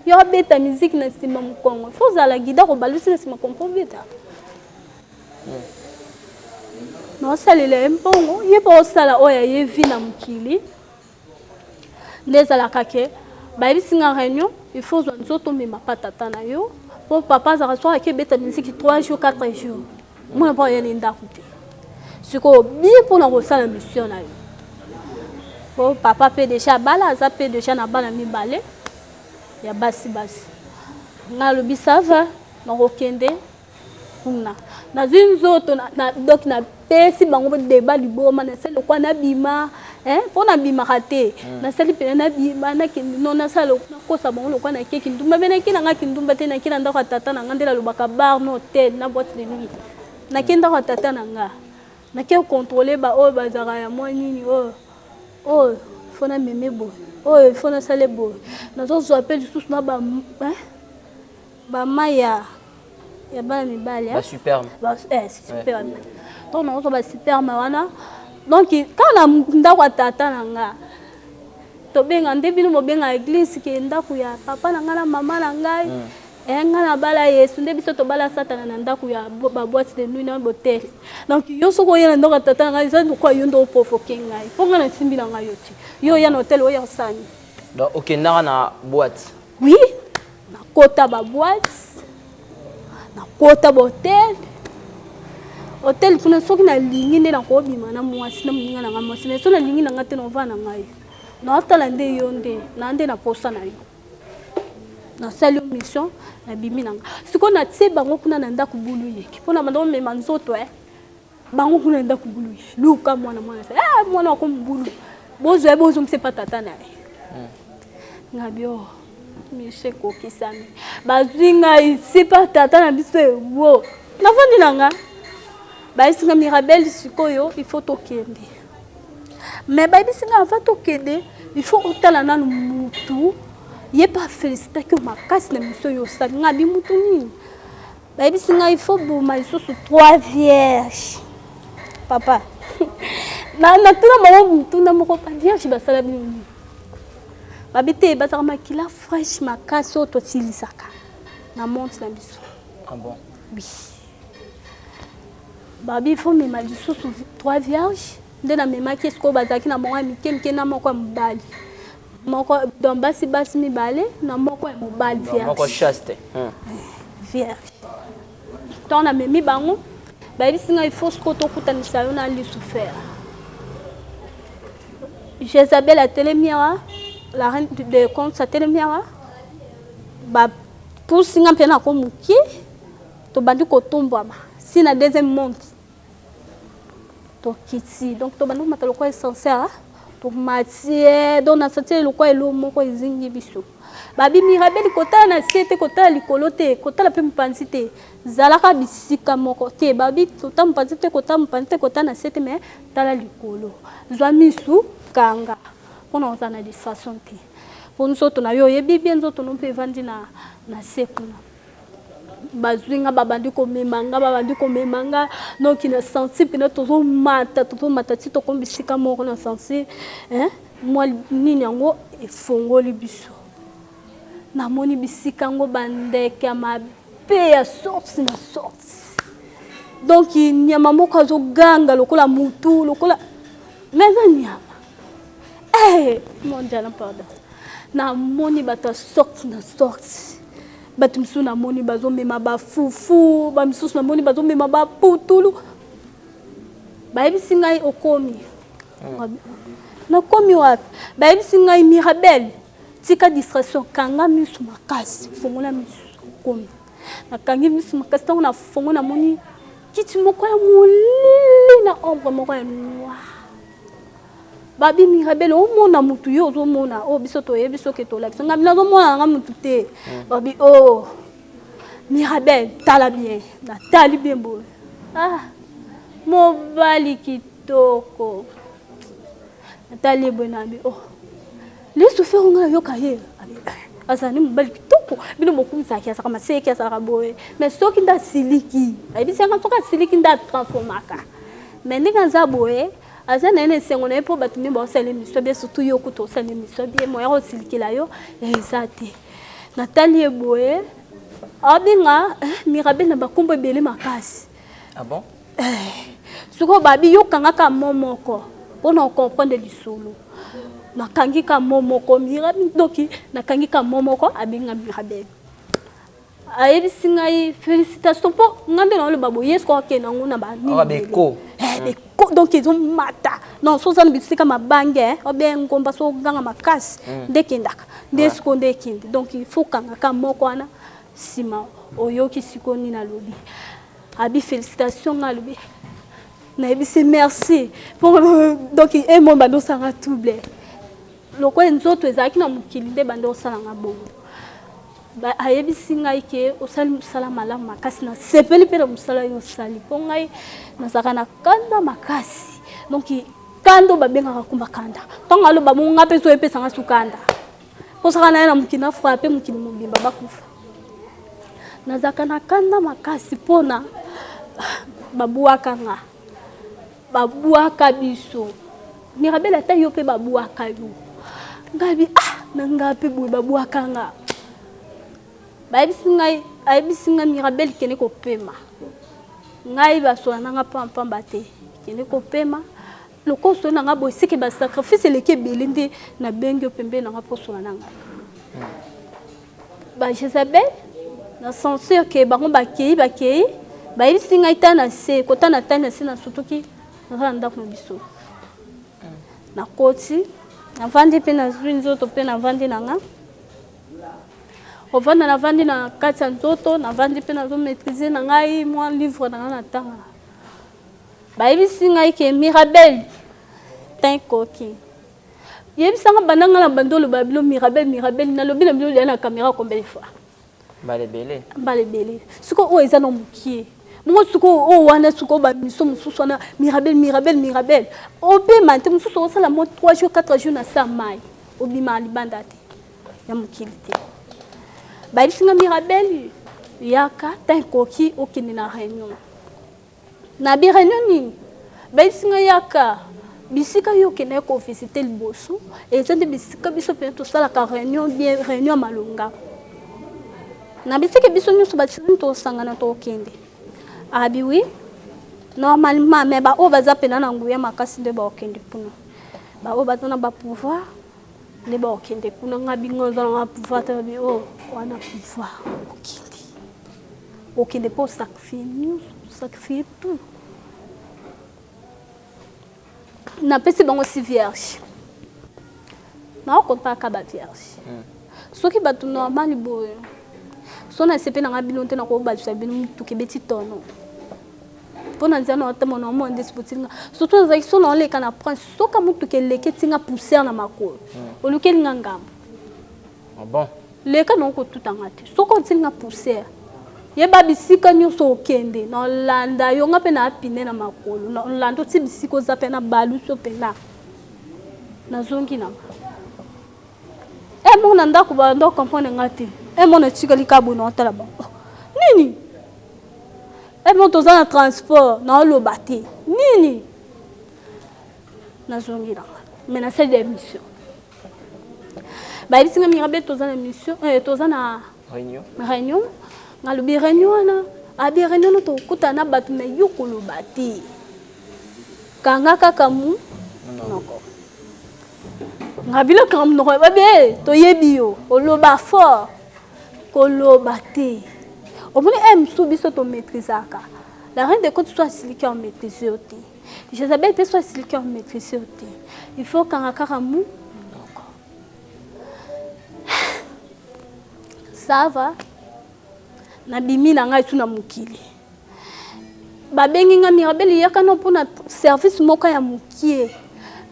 Yo abeta miziki na nsima mokongo. Faut ozala guida kobalusi na nsima kompo obeta. Naosalela ye mbongo, ye mpo osala oyo aye vie na mokili. Nde ezalaka ke bayebisi nga réunion, il faut ozwa nzoto omema pa tata na yo. Po papa azalaka soki ake beta miziki 3 jours, 4 jours. Mwana mpo aya na ndako te. Sikoyo bien mpona kosala mission na yo. Po papa mpe deja abala, aza mpe deja na bana mibale ya basi basi. Nga alobi ça va, nakokende kuna. Nazwi nzoto donc napesi bango débat liboma, nasali lokola nabima, mpo nabimaka te. Nasali pena nabima, nakende non, nasala nakosa bango lokola nake kindumba, mpe nake nanga kindumba te, nake na ndako ya tata na nga nde nalobaka bar na hotel na boîte de nuit. Nake ndako ya tata na nga, nake contrôler ba oyo bazalaka ya mwa nini, oyo oyo faut nameme boye, oyo faut nasale boye. Nazozwa mpe lisusu na ba bamai ya bana mibali, ba sperme. Sperme. Donc nakozwa ba sperme wana. Donc kaka na ndako ya tata na nga, tobenga nde bino bobenga église ke ndako ya papa na ngai na mama na ngai. Ngai nabala Yesu, nde biso tobala Satana na ndako ya ba boîte de nuit na hotel. Donc yo soki oya na ndako ya tata na ngai, eza lokola yo nde oprovoquer ngai, mpo ngai nasimbi na ngai yo te. Yo oya na hotel oya osani. Donc okendaka na boîte? Oui, nakota ba boîte, nakota ba hôtel. Hôtel kuna, soki nalingi nde nakobima na mwasi na moninga na ngai mwasi, mais so nalingi na ngai te, naovanda na ngai, naotala nde yo nde na nde na posa na yo, nasali yo mission, nabimi na nga. Sikoyo natie bango kuna na ndako bulu yeki mpona banda komema nzoto bango kuna na ndako bulu ye luka mwana mwana sa mwana wako mobulu, bozwa ye, bozongisa epa tata na ye. Ngabi o mission ekokisami, bazwi ngai sipa tata na biso ewo nafandi na nga. Bayebisi nga: "Mirabel, sikoyo il faut tokende." Mais bayebisi nga: "Avant tokende, il faut otala nanu mutu ye mpe afélicitaki yo makasi na mission oyo osali." Nga bi: "Mutu nini?" Bayebisi ngai: "Il faut boma lisusu trois vierges." Papa, natuna bango mutuna moko: "Ba vierge basala bino nini?" Babi te, bazalaka makila fraîche makasi oyo totilisaka na monde na biso. Ah bon? Oui, babi il faut mema lisusu trois vierges. Nde namemaki sikoyo, bazalaki na bango ya mike mike na moko ya mobali moko. Donc basi basi mibale na moko ya mobali vierge. Moko chaste. Vierge. Ntango namemi bango, bayebisi ngai: "Il faut sikoyo tokutanisa yo na Lucifer." Jézabel atelemi awa, la reine de conte atelemi awa. Bapusi nga mpe nako mokie, tobandi kotombwama si na deuxième monde, tokiti. Donc tobandi komata lokola ascenseur, tomati. Donc na sentir lokola elo moko ezingi biso. Babi: "Mirabeli, kotala na se te, kotala likolo te, kotala mpe mopanzi te, zalaka bisika moko te." Babi kotala mopanzi te, kotala mopanzi te, kotala na se te, mais tala likolo, zwa misu kanga mpona kozala na distraction te, mpo nzoto na yo oyebi bien, nzoto no mpe evandi na se kuna. Bazwi nga, babandi komema nga, babandi komema nga. Donc na senti mpena tozomata, tozomata ti tokomi bisika moko. Na senti mwa nini yango efongoli biso, namoni bisika yango, bandeke ya mabe ya sorte na sorte. Donc nyama moko azoganga lokola mutu, lokola mais eza nyama. Mon Dieu, pardon. Namoni bato ya sorte na sorte. Bato misusu namoni bazomema bafufu, bamisusu namoni bazomema baputulu. Bayebisi ngai: "Okomi." "Nakomi wapi?" Bayebisi ngai: "Mirabel, tika distraction, kanga miso makasi, fongola miso, okomi." Nakangi miso makasi. Ntango nafongo, namoni kiti moko ya molili na ombre moko ya noir. Babi: "Mirabel, omona mutu yo ozomona oyo biso toyebi soki tolakisa ngai, nazomona nanga mutu te." Babi: "O oh, Mirabel, tala bien." Natali bien boye, ah, mobali kitoko. Natali boye, nabi: "Oh, Lucifer ngai nayoka ye azala ni mobali kitoko, bino bokumisaki, azalaka maseki, azalaka boye, mais soki nde asiliki, ayebisi yanga soki asiliki nde atransformaka." Mais ndenge aza boye, aza na ye na esengo na ye mpo bato nde baosala émission bien, surtout yo kutu osala émission bien, moya kosilikela yo eza te. Natali ye boye, abenga Mirabel na bakombo ebele makasi. Ah bon? Sikoyo babi yokangaka mo moko mpona ocomprendre lisolo. Nakangi ka mo moko Mirabel, donc nakangi ka mo moko abenga Mirabel. Ayebisi ngai félicitation mpo ngai nde naoloba boye, ye sikoyo akende yango na banini beko, donc ezomata. Non, so oza na bisika mabange obe ngomba, so oganga makasi nde ekendaka nde sikoyo nde ekende. Donc il faut kangaka moko wana, nsima oyoki sikoyo nini alobi. Abi félicitation, ngai alobi, nayebisi merci po donc emo bando osanga trouble lokola nzoto ezalaki na mokili nde bando osalanga bongo. Ayebisi ngai ke osali mosala malamu makasi, nasepeli mpe na mosala oyo osali, mpo ngai nazalaka na kanda makasi. Donc kanda oyo babengaka kumba kanda, ntango aloba bongo ngai mpe so epesanga su kanda, mposaka na ye na mokili na frappe mokili mobimba bakufa. Nazalaka na kanda makasi mpona babwaka nga, babwaka biso. Mirabel, ata yo mpe babwaka yo. Ngai bi ah na ngai mpe boye babwaka nga. Bayebisi ngai, ayebisi ngai: "Mirabel, kende kopema." Ngai basola na nga pampamba te, kende kopema lokoso na nga boye, seke basacrifice eleki ebele nde nabengi yo pembeni na nga mpo osola na ngai. Ba Jezabel na censure ke bango bakei, bakei, bayebisi ngai ta na se kota na tani na se. Nasutuki, naza na ndako na biso, nakoti, navandi mpe nazwi nzoto mpe navandi na nga ovanda, navandi na kati ya nzoto, navandi mpe nazomaîtrise na ngai mwa livre na ngai na ntanga. Bayebisi ngai ke Mirabel, tin koki yebisanga banda ngai na bandi oloba bino Mirabel, Mirabel, nalobi na bino lia na caméra combien de fois? Mbala ebele. Mbala ebele. Sikoyo oyo eza na mokie bongo, sikoyo oyo wana, sikoyo bamiso mosusu wana Mirabel, Mirabel, Mirabel, obema te. Mosusu osala mo 3 jours, 4 jours na sa mai, obima libanda te ya mokili te. Bayebisi nga: "Mirabel, yaka, tan ekoki okende na réunion." Na bi réunion nini? Bayebisi nga: "Yaka, bisika yo okendaki kovisite liboso eza nde bisika biso mpenza tosalaka réunion bien, réunion ya malonga na bisika biso nyonso basili tosangana, tokende." Abi oui, normalement, mais baoyo baza mpena na nguya makasi nde baokende kuna, baoyo baza na bapouvoir nde baokende kuna. Nga bingo oza nanga pouvoir te. Bi oyo wana pouvoir, okende, okende mpo osacrifie nyonso, osacrifie tout. Napesi bango si vierge, naokontaka bavierge. Soki bato normal boye, so nasepe nanga bino te, nakobalisa bino motuka ebeti tono mpo na nzela na otambo na omona ndesi botinga. Surtout nazalaki so naoleka na prince, soka motuka eleki etinga poussière na makolo, olukeli nga ngambo. Ah bon? Leka na okotutanga te. Soki otinga poussière, yeba bisika nyonso okende, naolanda yo. Nga mpe na apine na makolo, naolanda oti bisika oza mpe na baluso mpena nazongi nanga e moko na ndako. Bando comprendre nga te. E mona etikali ka boye, naotala bango nini. E mo toza na transport, naoloba te nini, nazongi nanga. Mais nasali ya mission, bayebisi nga: "Mirabe, toza na mission, toza na réunion." Réunion, ngalobi réunion wana, abi réunion wana tokutana na bato, mais yo koloba te, kanga kaka mu noko. Nga biloko monoko babe, toyebi yo oloba fort, koloba te. Omoni e mosusu biso tomaîtrisaka la reine de côte, so asiliki, amaîtrise yo te. Jezabel mpe so asiliki, amaîtrise yo te. Il faut kanga kaka mu noko. Ça va, nabimi na ngai tu na mokili. Babengi nga: "Mirabel, yaka no mpona service moko ya mokie."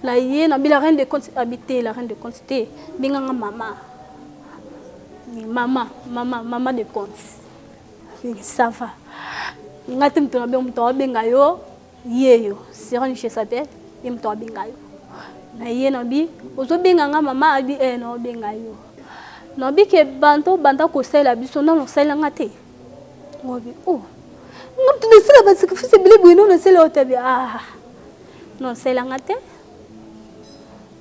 Na ye nabi la reine de compte, abi te, la reine de compte te, benganga mama, mama, mama, mama de compte. Ça va, nga te moto nabenga, moto abenga yo ye yo sirene Jezabel, ye moto abenga yo. Na ye nabi ozobenga nga mama, abi e naobenga yo, nabi ke banda obanda kosalela biso nano osalelanga te. Ngobi oh, nga moto nasala basacrifice ebele boye, no nasala yo tabi ah. Non, osalelanga te.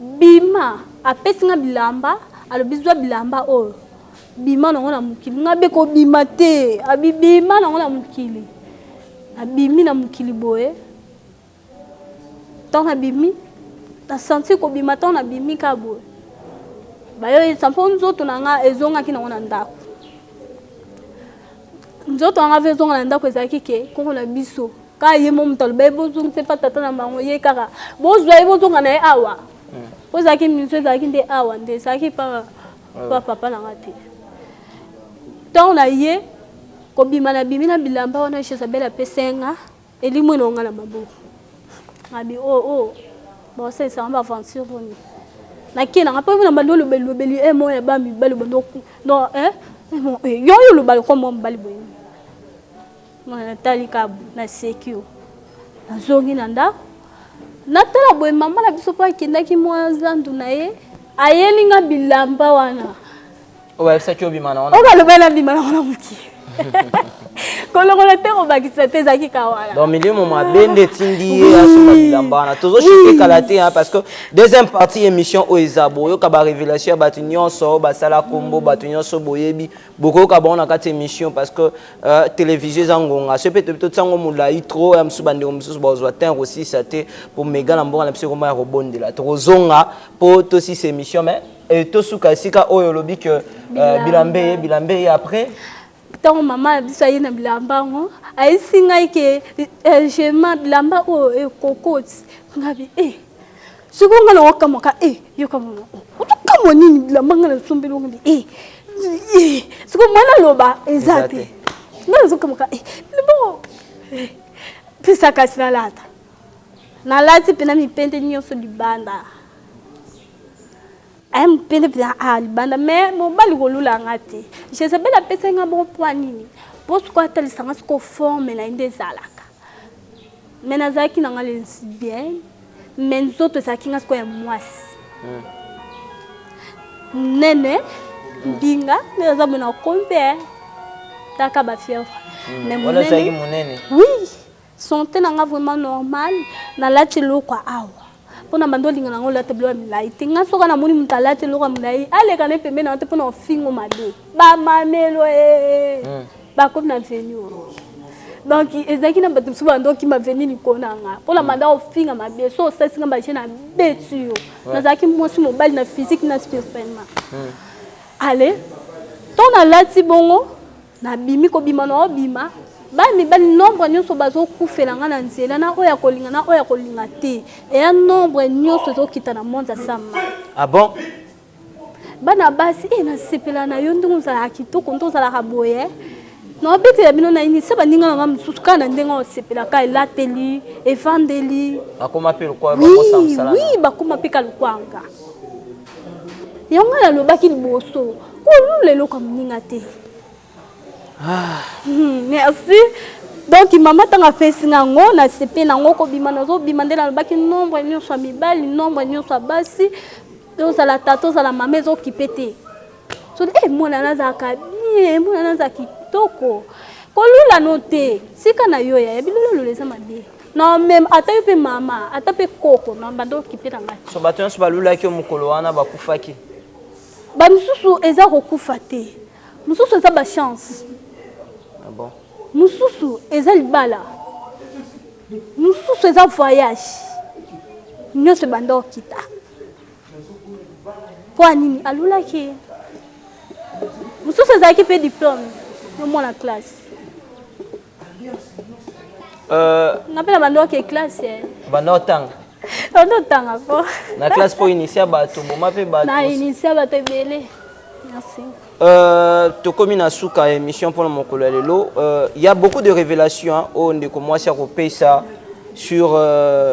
Bima, apesi nga bilamba, alobi zwa bilamba oyo. Bima nango na mokili. Nga be kobima te. Abi bima nango na mokili. Abimi na mokili boye. Ntango nabimi, na sentir kobima ntango nabimi kaka boye. Bayoyisa mpo nzoto na nga ezongaki nango na ndako. Nzoto na nga ve ezonga na ndako ezalaki ke koko na biso. Kaka ye mo moto aloba ye bozongisa epa tata na bango ye kaka bozwa ye bozonga na ye awa. Po ezalaki miso ezalaki nde awa nde ezalaki pa pa papa na nga te. Ntango na ye kobima na bimi na bilamba wana Jezabel apesa nga elimwe na nga na maboko. Ngabi oh oh baosalisa nga baaventure boni. Nakie na nga mpo na bandi olobeli lobeli e moya ba mibali bando non eh yo oyo oloba lokola mwa mobali boye. Natali kaka naseki yo. Nazongi na ndako. Natala boye mama na biso mpo akendaki mwa zandu na ye. Ayeli nga bilamba wana. Oyo bayebisaki obima na wana. Oyo balobaki nabima na wana mokie. Kolongola te kobakisa te ezalaki kaka wana. Donc milimo mabe nde etindi ye asomba bilamba wana. Tozoshite kala te hein, parce que deuxième partie émission oyo eza boyoka ba révélation ya bato nyonso oyo basala kombo bato nyonso boyebi bokoyoka bango na kati émission parce que télévision eza ngonga soki mpe toyebi totia yango molai trop ya mosusu bandeko mosusu bazwa temps kosisa te mpo mega na mboka na biso ekoma ya kobondela tokozonga mpo tosisa émission mais tosuka esika oyo olobi ke bilambe ye bilambe ye après ntango mama na biso aye na bilamba yango ayesi ngai ke jema bilamba oyo ekokoti ngabi e sikoyo ngai nakokamwaka e yokamona otokamwa nini bilamba ngai nasombeli ongabi e sikoyo mwana aloba eza te ngai nazokamwaka e bongo pesa kasi nalata nalati mpena mipende nyonso libanda aye mopende mpenza a libanda mais mobali kolula nga te. Jezabel apesaki nga bongo mpo nini? Mpo sikoyo atalisa nga sikoyo forme na ye nde ezalaka. Mais nazalaki na nga lesbienne, mais nzoto ezalaki nga sikoyo ya mwasi. Nene mbinga nde naza boye na kompe taka ba fièvre. Mais monene. Oui, santé na nga vraiment normal, nalati eloko awa. Mpona bando olinga nango olata biloko ya milai te. Nga soki namoni moto alati eloko ya milai aleka na pembeni na te mpona ofingo mabe bamamelo e bakomi na veni oyo. Donc ezalaki na bato mosusu bando okima veni likolo na nga mpona banda ofinga mabe so osalisi nga baje na beti yo. Nazalaki mwasi mobali na physique na spirituellement. Ale to nalati bongo nabimi kobima na obima ba mibali nombre nyonso bazokufela nga na nzela na oyo akolinga na oyo akolinga te eya nombre nyonso ezokita na monde sama. Ah bon? Bana basi e nasepela na yo ndenge ozalaka kitoko nde ozalaka boye naobetela bino na nini se baninga na nga mosusu kaka na ndenge osepelaka elateli evandeli bakoma mpe lokwa oui bakoma mpe ka lokwanga yango nalobaki liboso kolula eloko ya moninga te. Merci. Donc mama ntango apesi nga yango nasepe nango kobima nazobima nde nalobaki nombre nyonso ya mibali nombre nyonso ya basi tozala tata ozala mama ezokipe te. So eh mwana nazalaka bien mwana nazala kitoko kolula no te tika na yo ya bilololola eza mabe na meme ata yo mpe mama ata mpe koko na banda okipe na ngai. So bato nyonso balulaki yo mokolo wana bakufaki? Bamisusu eza kokufa te, mosusu eza bachance. Ah bon? Mosusu eza libala, mosusu eza voyage, nyonso ebanda okita mpo nini alulaki. Mosusu ezalaki mpe diplôme yo mwana classe. Nga mpe na banda oke classe. Banda otanga? Banda otanga po. Na classe po initia bato, boma mpe bato. Na initia bato ebele. Merci. Tokomi na suka ya émission mpona mokolo ya lelo. Il y a beaucoup de révélations oyo ndeko mwasi akopesa sur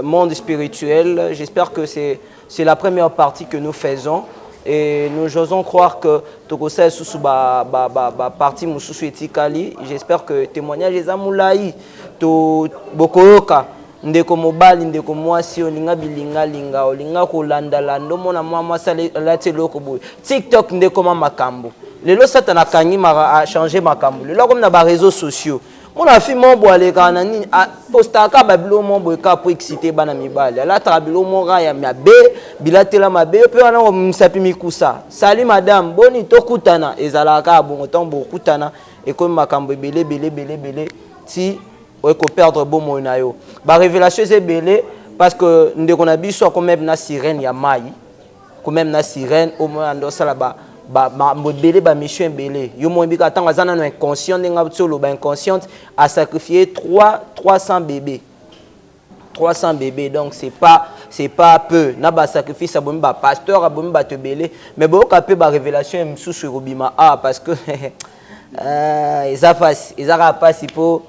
monde spirituel. J'espère que c'est la première partie que nous faisons et nous osons croire que tokosala susu ba ba ba, ba partie mosusu etikali. J'espère que témoignage eza molai to bokoyoka ndeko mobali ndeko mwasi olinga bilingalinga olinga kolandalanda omona mwa mwasi alati eloko boye TikTok ndeko ma makambo lelo Satana akangi a changer makambo lelo akomi na ba réseaux sociaux. Mona fille moko boye alekaka na nini, apostaka babilo moko boye kaka po excite bana mibali, alataka bilo moko ya mabe, bilatela mabe. Yo mpe wana misapi mikusa, sali madame, boni tokutana. Ezalaka kaka bongo. Ntango bokutana, ekomi makambo ebele ebele ebele ebele, ti okoperdre bomoi na yo. Barévélation eza ebele, parce que ndeko na biso akomi na sirène ya mai, quand même na sirène omona ndo osala makambo ebele, bamission ebele. Yo moko oyebika, ntango aza nano inconscient, ndenge ti oloba inconsciente, asacrifie 3 300 bébés, 300 bébés. Donc c'est pas peu. Na basacrifice, abomi bapasteur, abomi bato ebele. Mais boyoka mpe barévélation mosusu ekobima awa, parce que eza pasi, eza kaka pasi mpo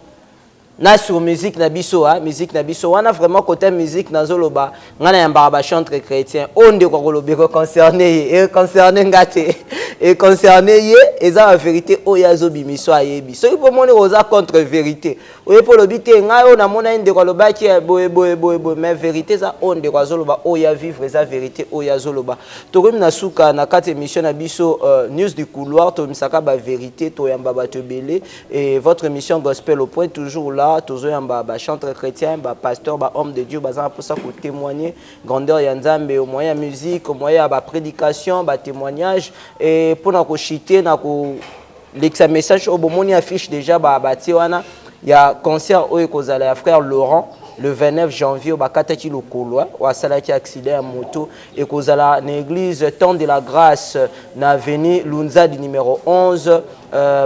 na sur musique na biso, ah, musique na biso wana, vraiment, côté musique, nazoloba, ngai nayambaka bachantre chrétien. Oyo ndeko akoloba ekoconcerne ye, econcerne nga te, econcerne ye. Eza bavérité oyo azobimiso, ayebi. Soki mpo moni oza contre vérité, oye mpo olobi te, ngai oyo namona ye, ndeko alobaki boye boye boye boye, mais vérité eza oyo ndeko azoloba, oyo ya vivre, eza vérité oyo azoloba. Tokomi na suka na kati émission na biso, News du Couloir. Tomisaka bavérité, toyamba bato ebele, et votre émission Gospel au Point, toujours là. Tozoyamba bachantre chrétien, bapasteur, bahomme de Dieu baza na mposa kotémoigner grandeur ya Nzambe au moyen ya musique, au moyen ya baprédication, batémoignage. Et mpona koshite na kolekisa message oyo, bomoni affiche déjà batie wana ya concert oyo ekozala ya frère Laurent le 29 janvier, oyo bakataki lokolo, oyo asalaki accident ya moto. Ekozala na église Temps de la Grâce, na avenue Lunzadi numéro 11,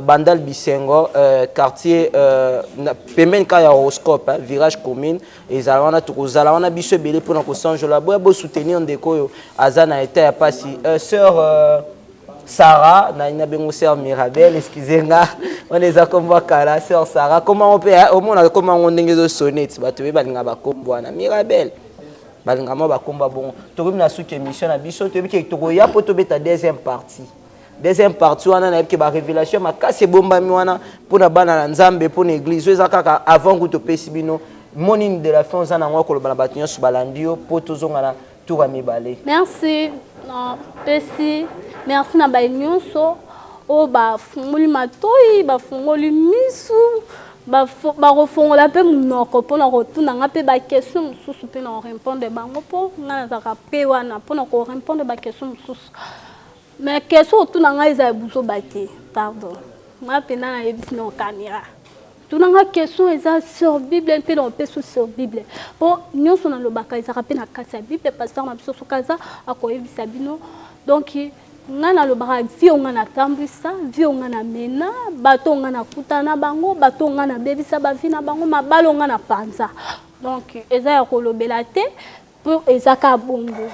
Bandal Bisengo, quartier, pembeni kaka ya Horoscope, hein, virage commune. Ezala wana, tokozala wana biso ebele mpona kosanjola. Boya bosoutenir ndeko oyo aza na état ya pasi. Sœur Sarah, na bengo sœur Mirabel, excusez nga, wana eza kombo kala. Sœur Sarah, kombo mpe omona kombo yango ndenge ezosone ti bato be balinga bakombo wana Mirabel, balinga mwa bakombo bongo. Tokomi na suki émission na biso. Toyebi ke tokoya mpo tobeta deuxième partie. Deuxième partie wana, nayebi ke barévélation makasi ebombami wana mpona bana na Nzambe, mpona église. Oyo eza kaka avant ku topesi bino monini de la fin. Oza nango koloba na bato nyonso balandi yo, mpo tozonga na tour ya mibale. Merci. Napesi merci na baye nyonso oyo bafungoli matoi, bafungoli misu, bakofongola mpe monoko mpona kotuna nga mpe baquestion mosusu, mpe na korépondre bango, mpo nga nazalaka mpe wana mpona korépondre baquestion mosusu. Mais question otuna ngai eza ya buzoba te, pardon. Nga mpenza nayebisi na caméra, tunanga question eza sur Bible, mpe na opesa sur Bible, mpo nyonso nalobaka ezalaka mpe na kati ya Bible. Pasteur na biso soki aza, akoyebisa bino. Donc ngai nalobaka vie oyo ngai natambwisa, vie oyo ngai namena, bato oyo ngai nakutana na bango, bato oyo ngai nabebisa bavie na bango, mabala oyo ngai napanza. Donc eza ya kolobela te, mpo eza kaka bongo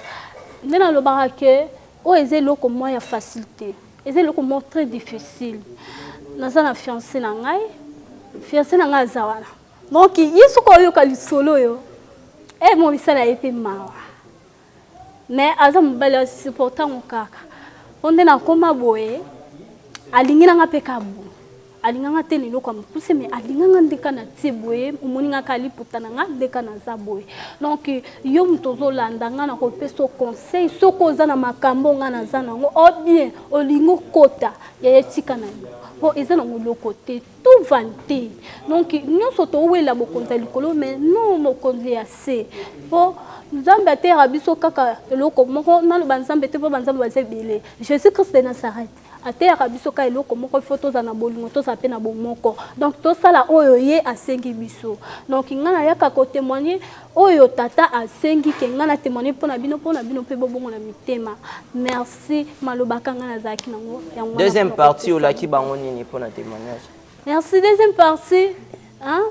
nde nalobaka ke oyo eza eloko moko ya facilité, eza eloko moko très difficile. Naza na fiancé na ngai, fiancé na ngai aza wana. Donc ye soki oyoka lisolo oyo, e mo misala ye mpe mawa, mais aza mobali asupportango kaka, mpo nde nakóma boye. Alingi nanga mpe ka boye, alinganga te na eloko ya mokuse, mais alinganga nde ka na tie boye. Omoni nga ka liputa na nga nde ka naza boye. Donc yo moto ozolanda nga, na kopesa conseil: soki oza na makambo nga naza nango, o bien olingi okota, yaya, tika na yo, mpo eza nango eloko te, tout vanité. Donc nyonso towela bokonzi ya likolo, mais non mokonzi ya se, mpo Nzambe ateyaka biso kaka eloko moko. Naloba Nzambe te, mpo banzambe baza ebele. Jésus Christ de Nazareth ateyaka biso kaka eloko moko: il faut tozala na bolingo, tozala mpe na bomoko. Donc tosala oyo ye asengi biso. Donc ngai nayaka kotémoigne oyo tata asengi ke ngai natémoigne mpo na bino, mpo na bino mpe bobongo na mitema. Merci. Malobaka ngai nazalaki nango yango. Deuxième partie, olaki bango nini mpo na témoignage? Merci. Deuxième partie, hein?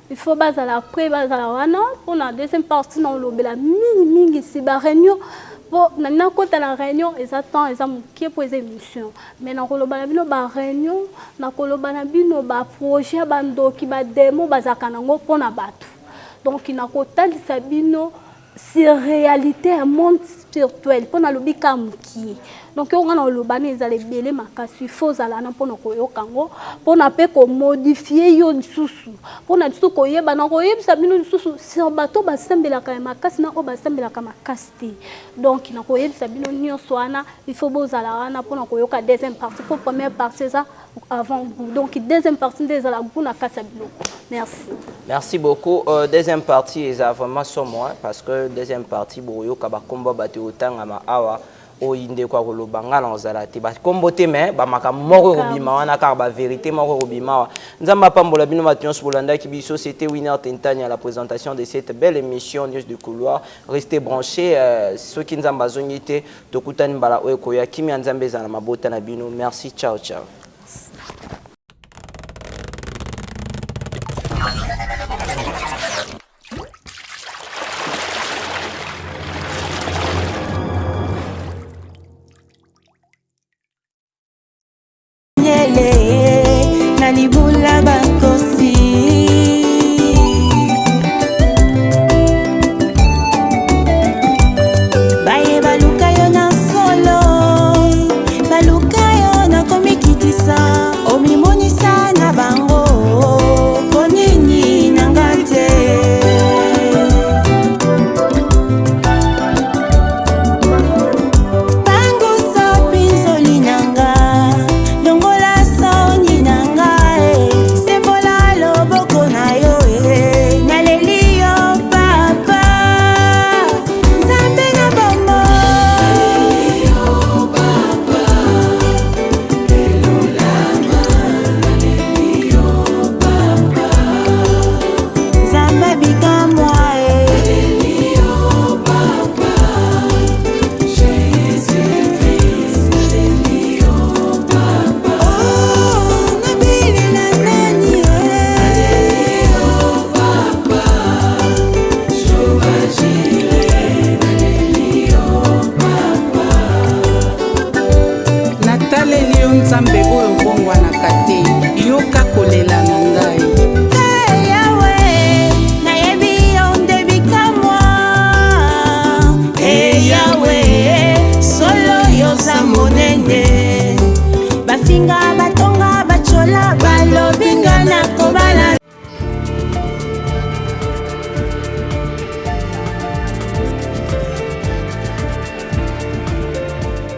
Il faut bazala prêt, bazala wana mpona deuxième partie. Na olobela mingimingi si baréunion, mpo nakota na réunion, eza temps eza moke mpo eza émission. Mais nakoloba na bino baréunion, nakoloba na bino baprojet ya bandoki, bademo bazalaka nango mpona bato. Donc nakotalisa bino sur réalité ya monde spirituel, mpo nalobi ka mokie. Donc oyo nga na oloba na ezala ebele makasi. Il faut ozala na mpona koyoka yango, mpona mpe komodifie yo lisusu, mpona lisusu koyeba. Na koyebisa bino lisusu sur bato basambelaka ya makasi na oyo basambelaka makasi te. Donc na koyebisa bino nyonso wana. Il faut bozala wana mpona koyoka deuxième partie, mpo première partie eza avant goût. Donc deuxième partie nde ezala goût na kati ya biloko. Merci. Merci beaucoup. Deuxième partie eza vraiment somo, hein, parce que deuxième partie boyoka bakombo bato otangama awa, oyo ndeko akoloba nga na ozala te, bakombo te, mais bamakambo moko ekobima wana kaka, bavérité moko ekobima awa. Nzambe apambola bino bato nyonso bolandaki biso. C'était Winner Tentani à la présentation de cette belle émission News du Couloir. Restez branchés. Soki Nzambe azongi te, tokutani mbala oyo ekoya. Kimia Nzambe ezala na mabota na bino. Merci, ciao ciao. Nyele na libula bakosi. Baye baluka yo na solo, baluka yo na komikitisa, omimonisa na bango, mpo nini na nga te? Pangusa mpinzoli na nga, longola soni na nga e, sembola loboko na yo e, naleli yo papa, Nzambe na bongo. Nzambe bikamwa e. Oh, nabelela nani e? Nataleli yo Nzambe oyo obongwanaka te, yoka kolela na ngai. Hey, Yawe, nayebi yo nde bikamwa. Hey, Yawe, solo yoza monene. Bafinga, batonga, batyola, balobi nga na kobala.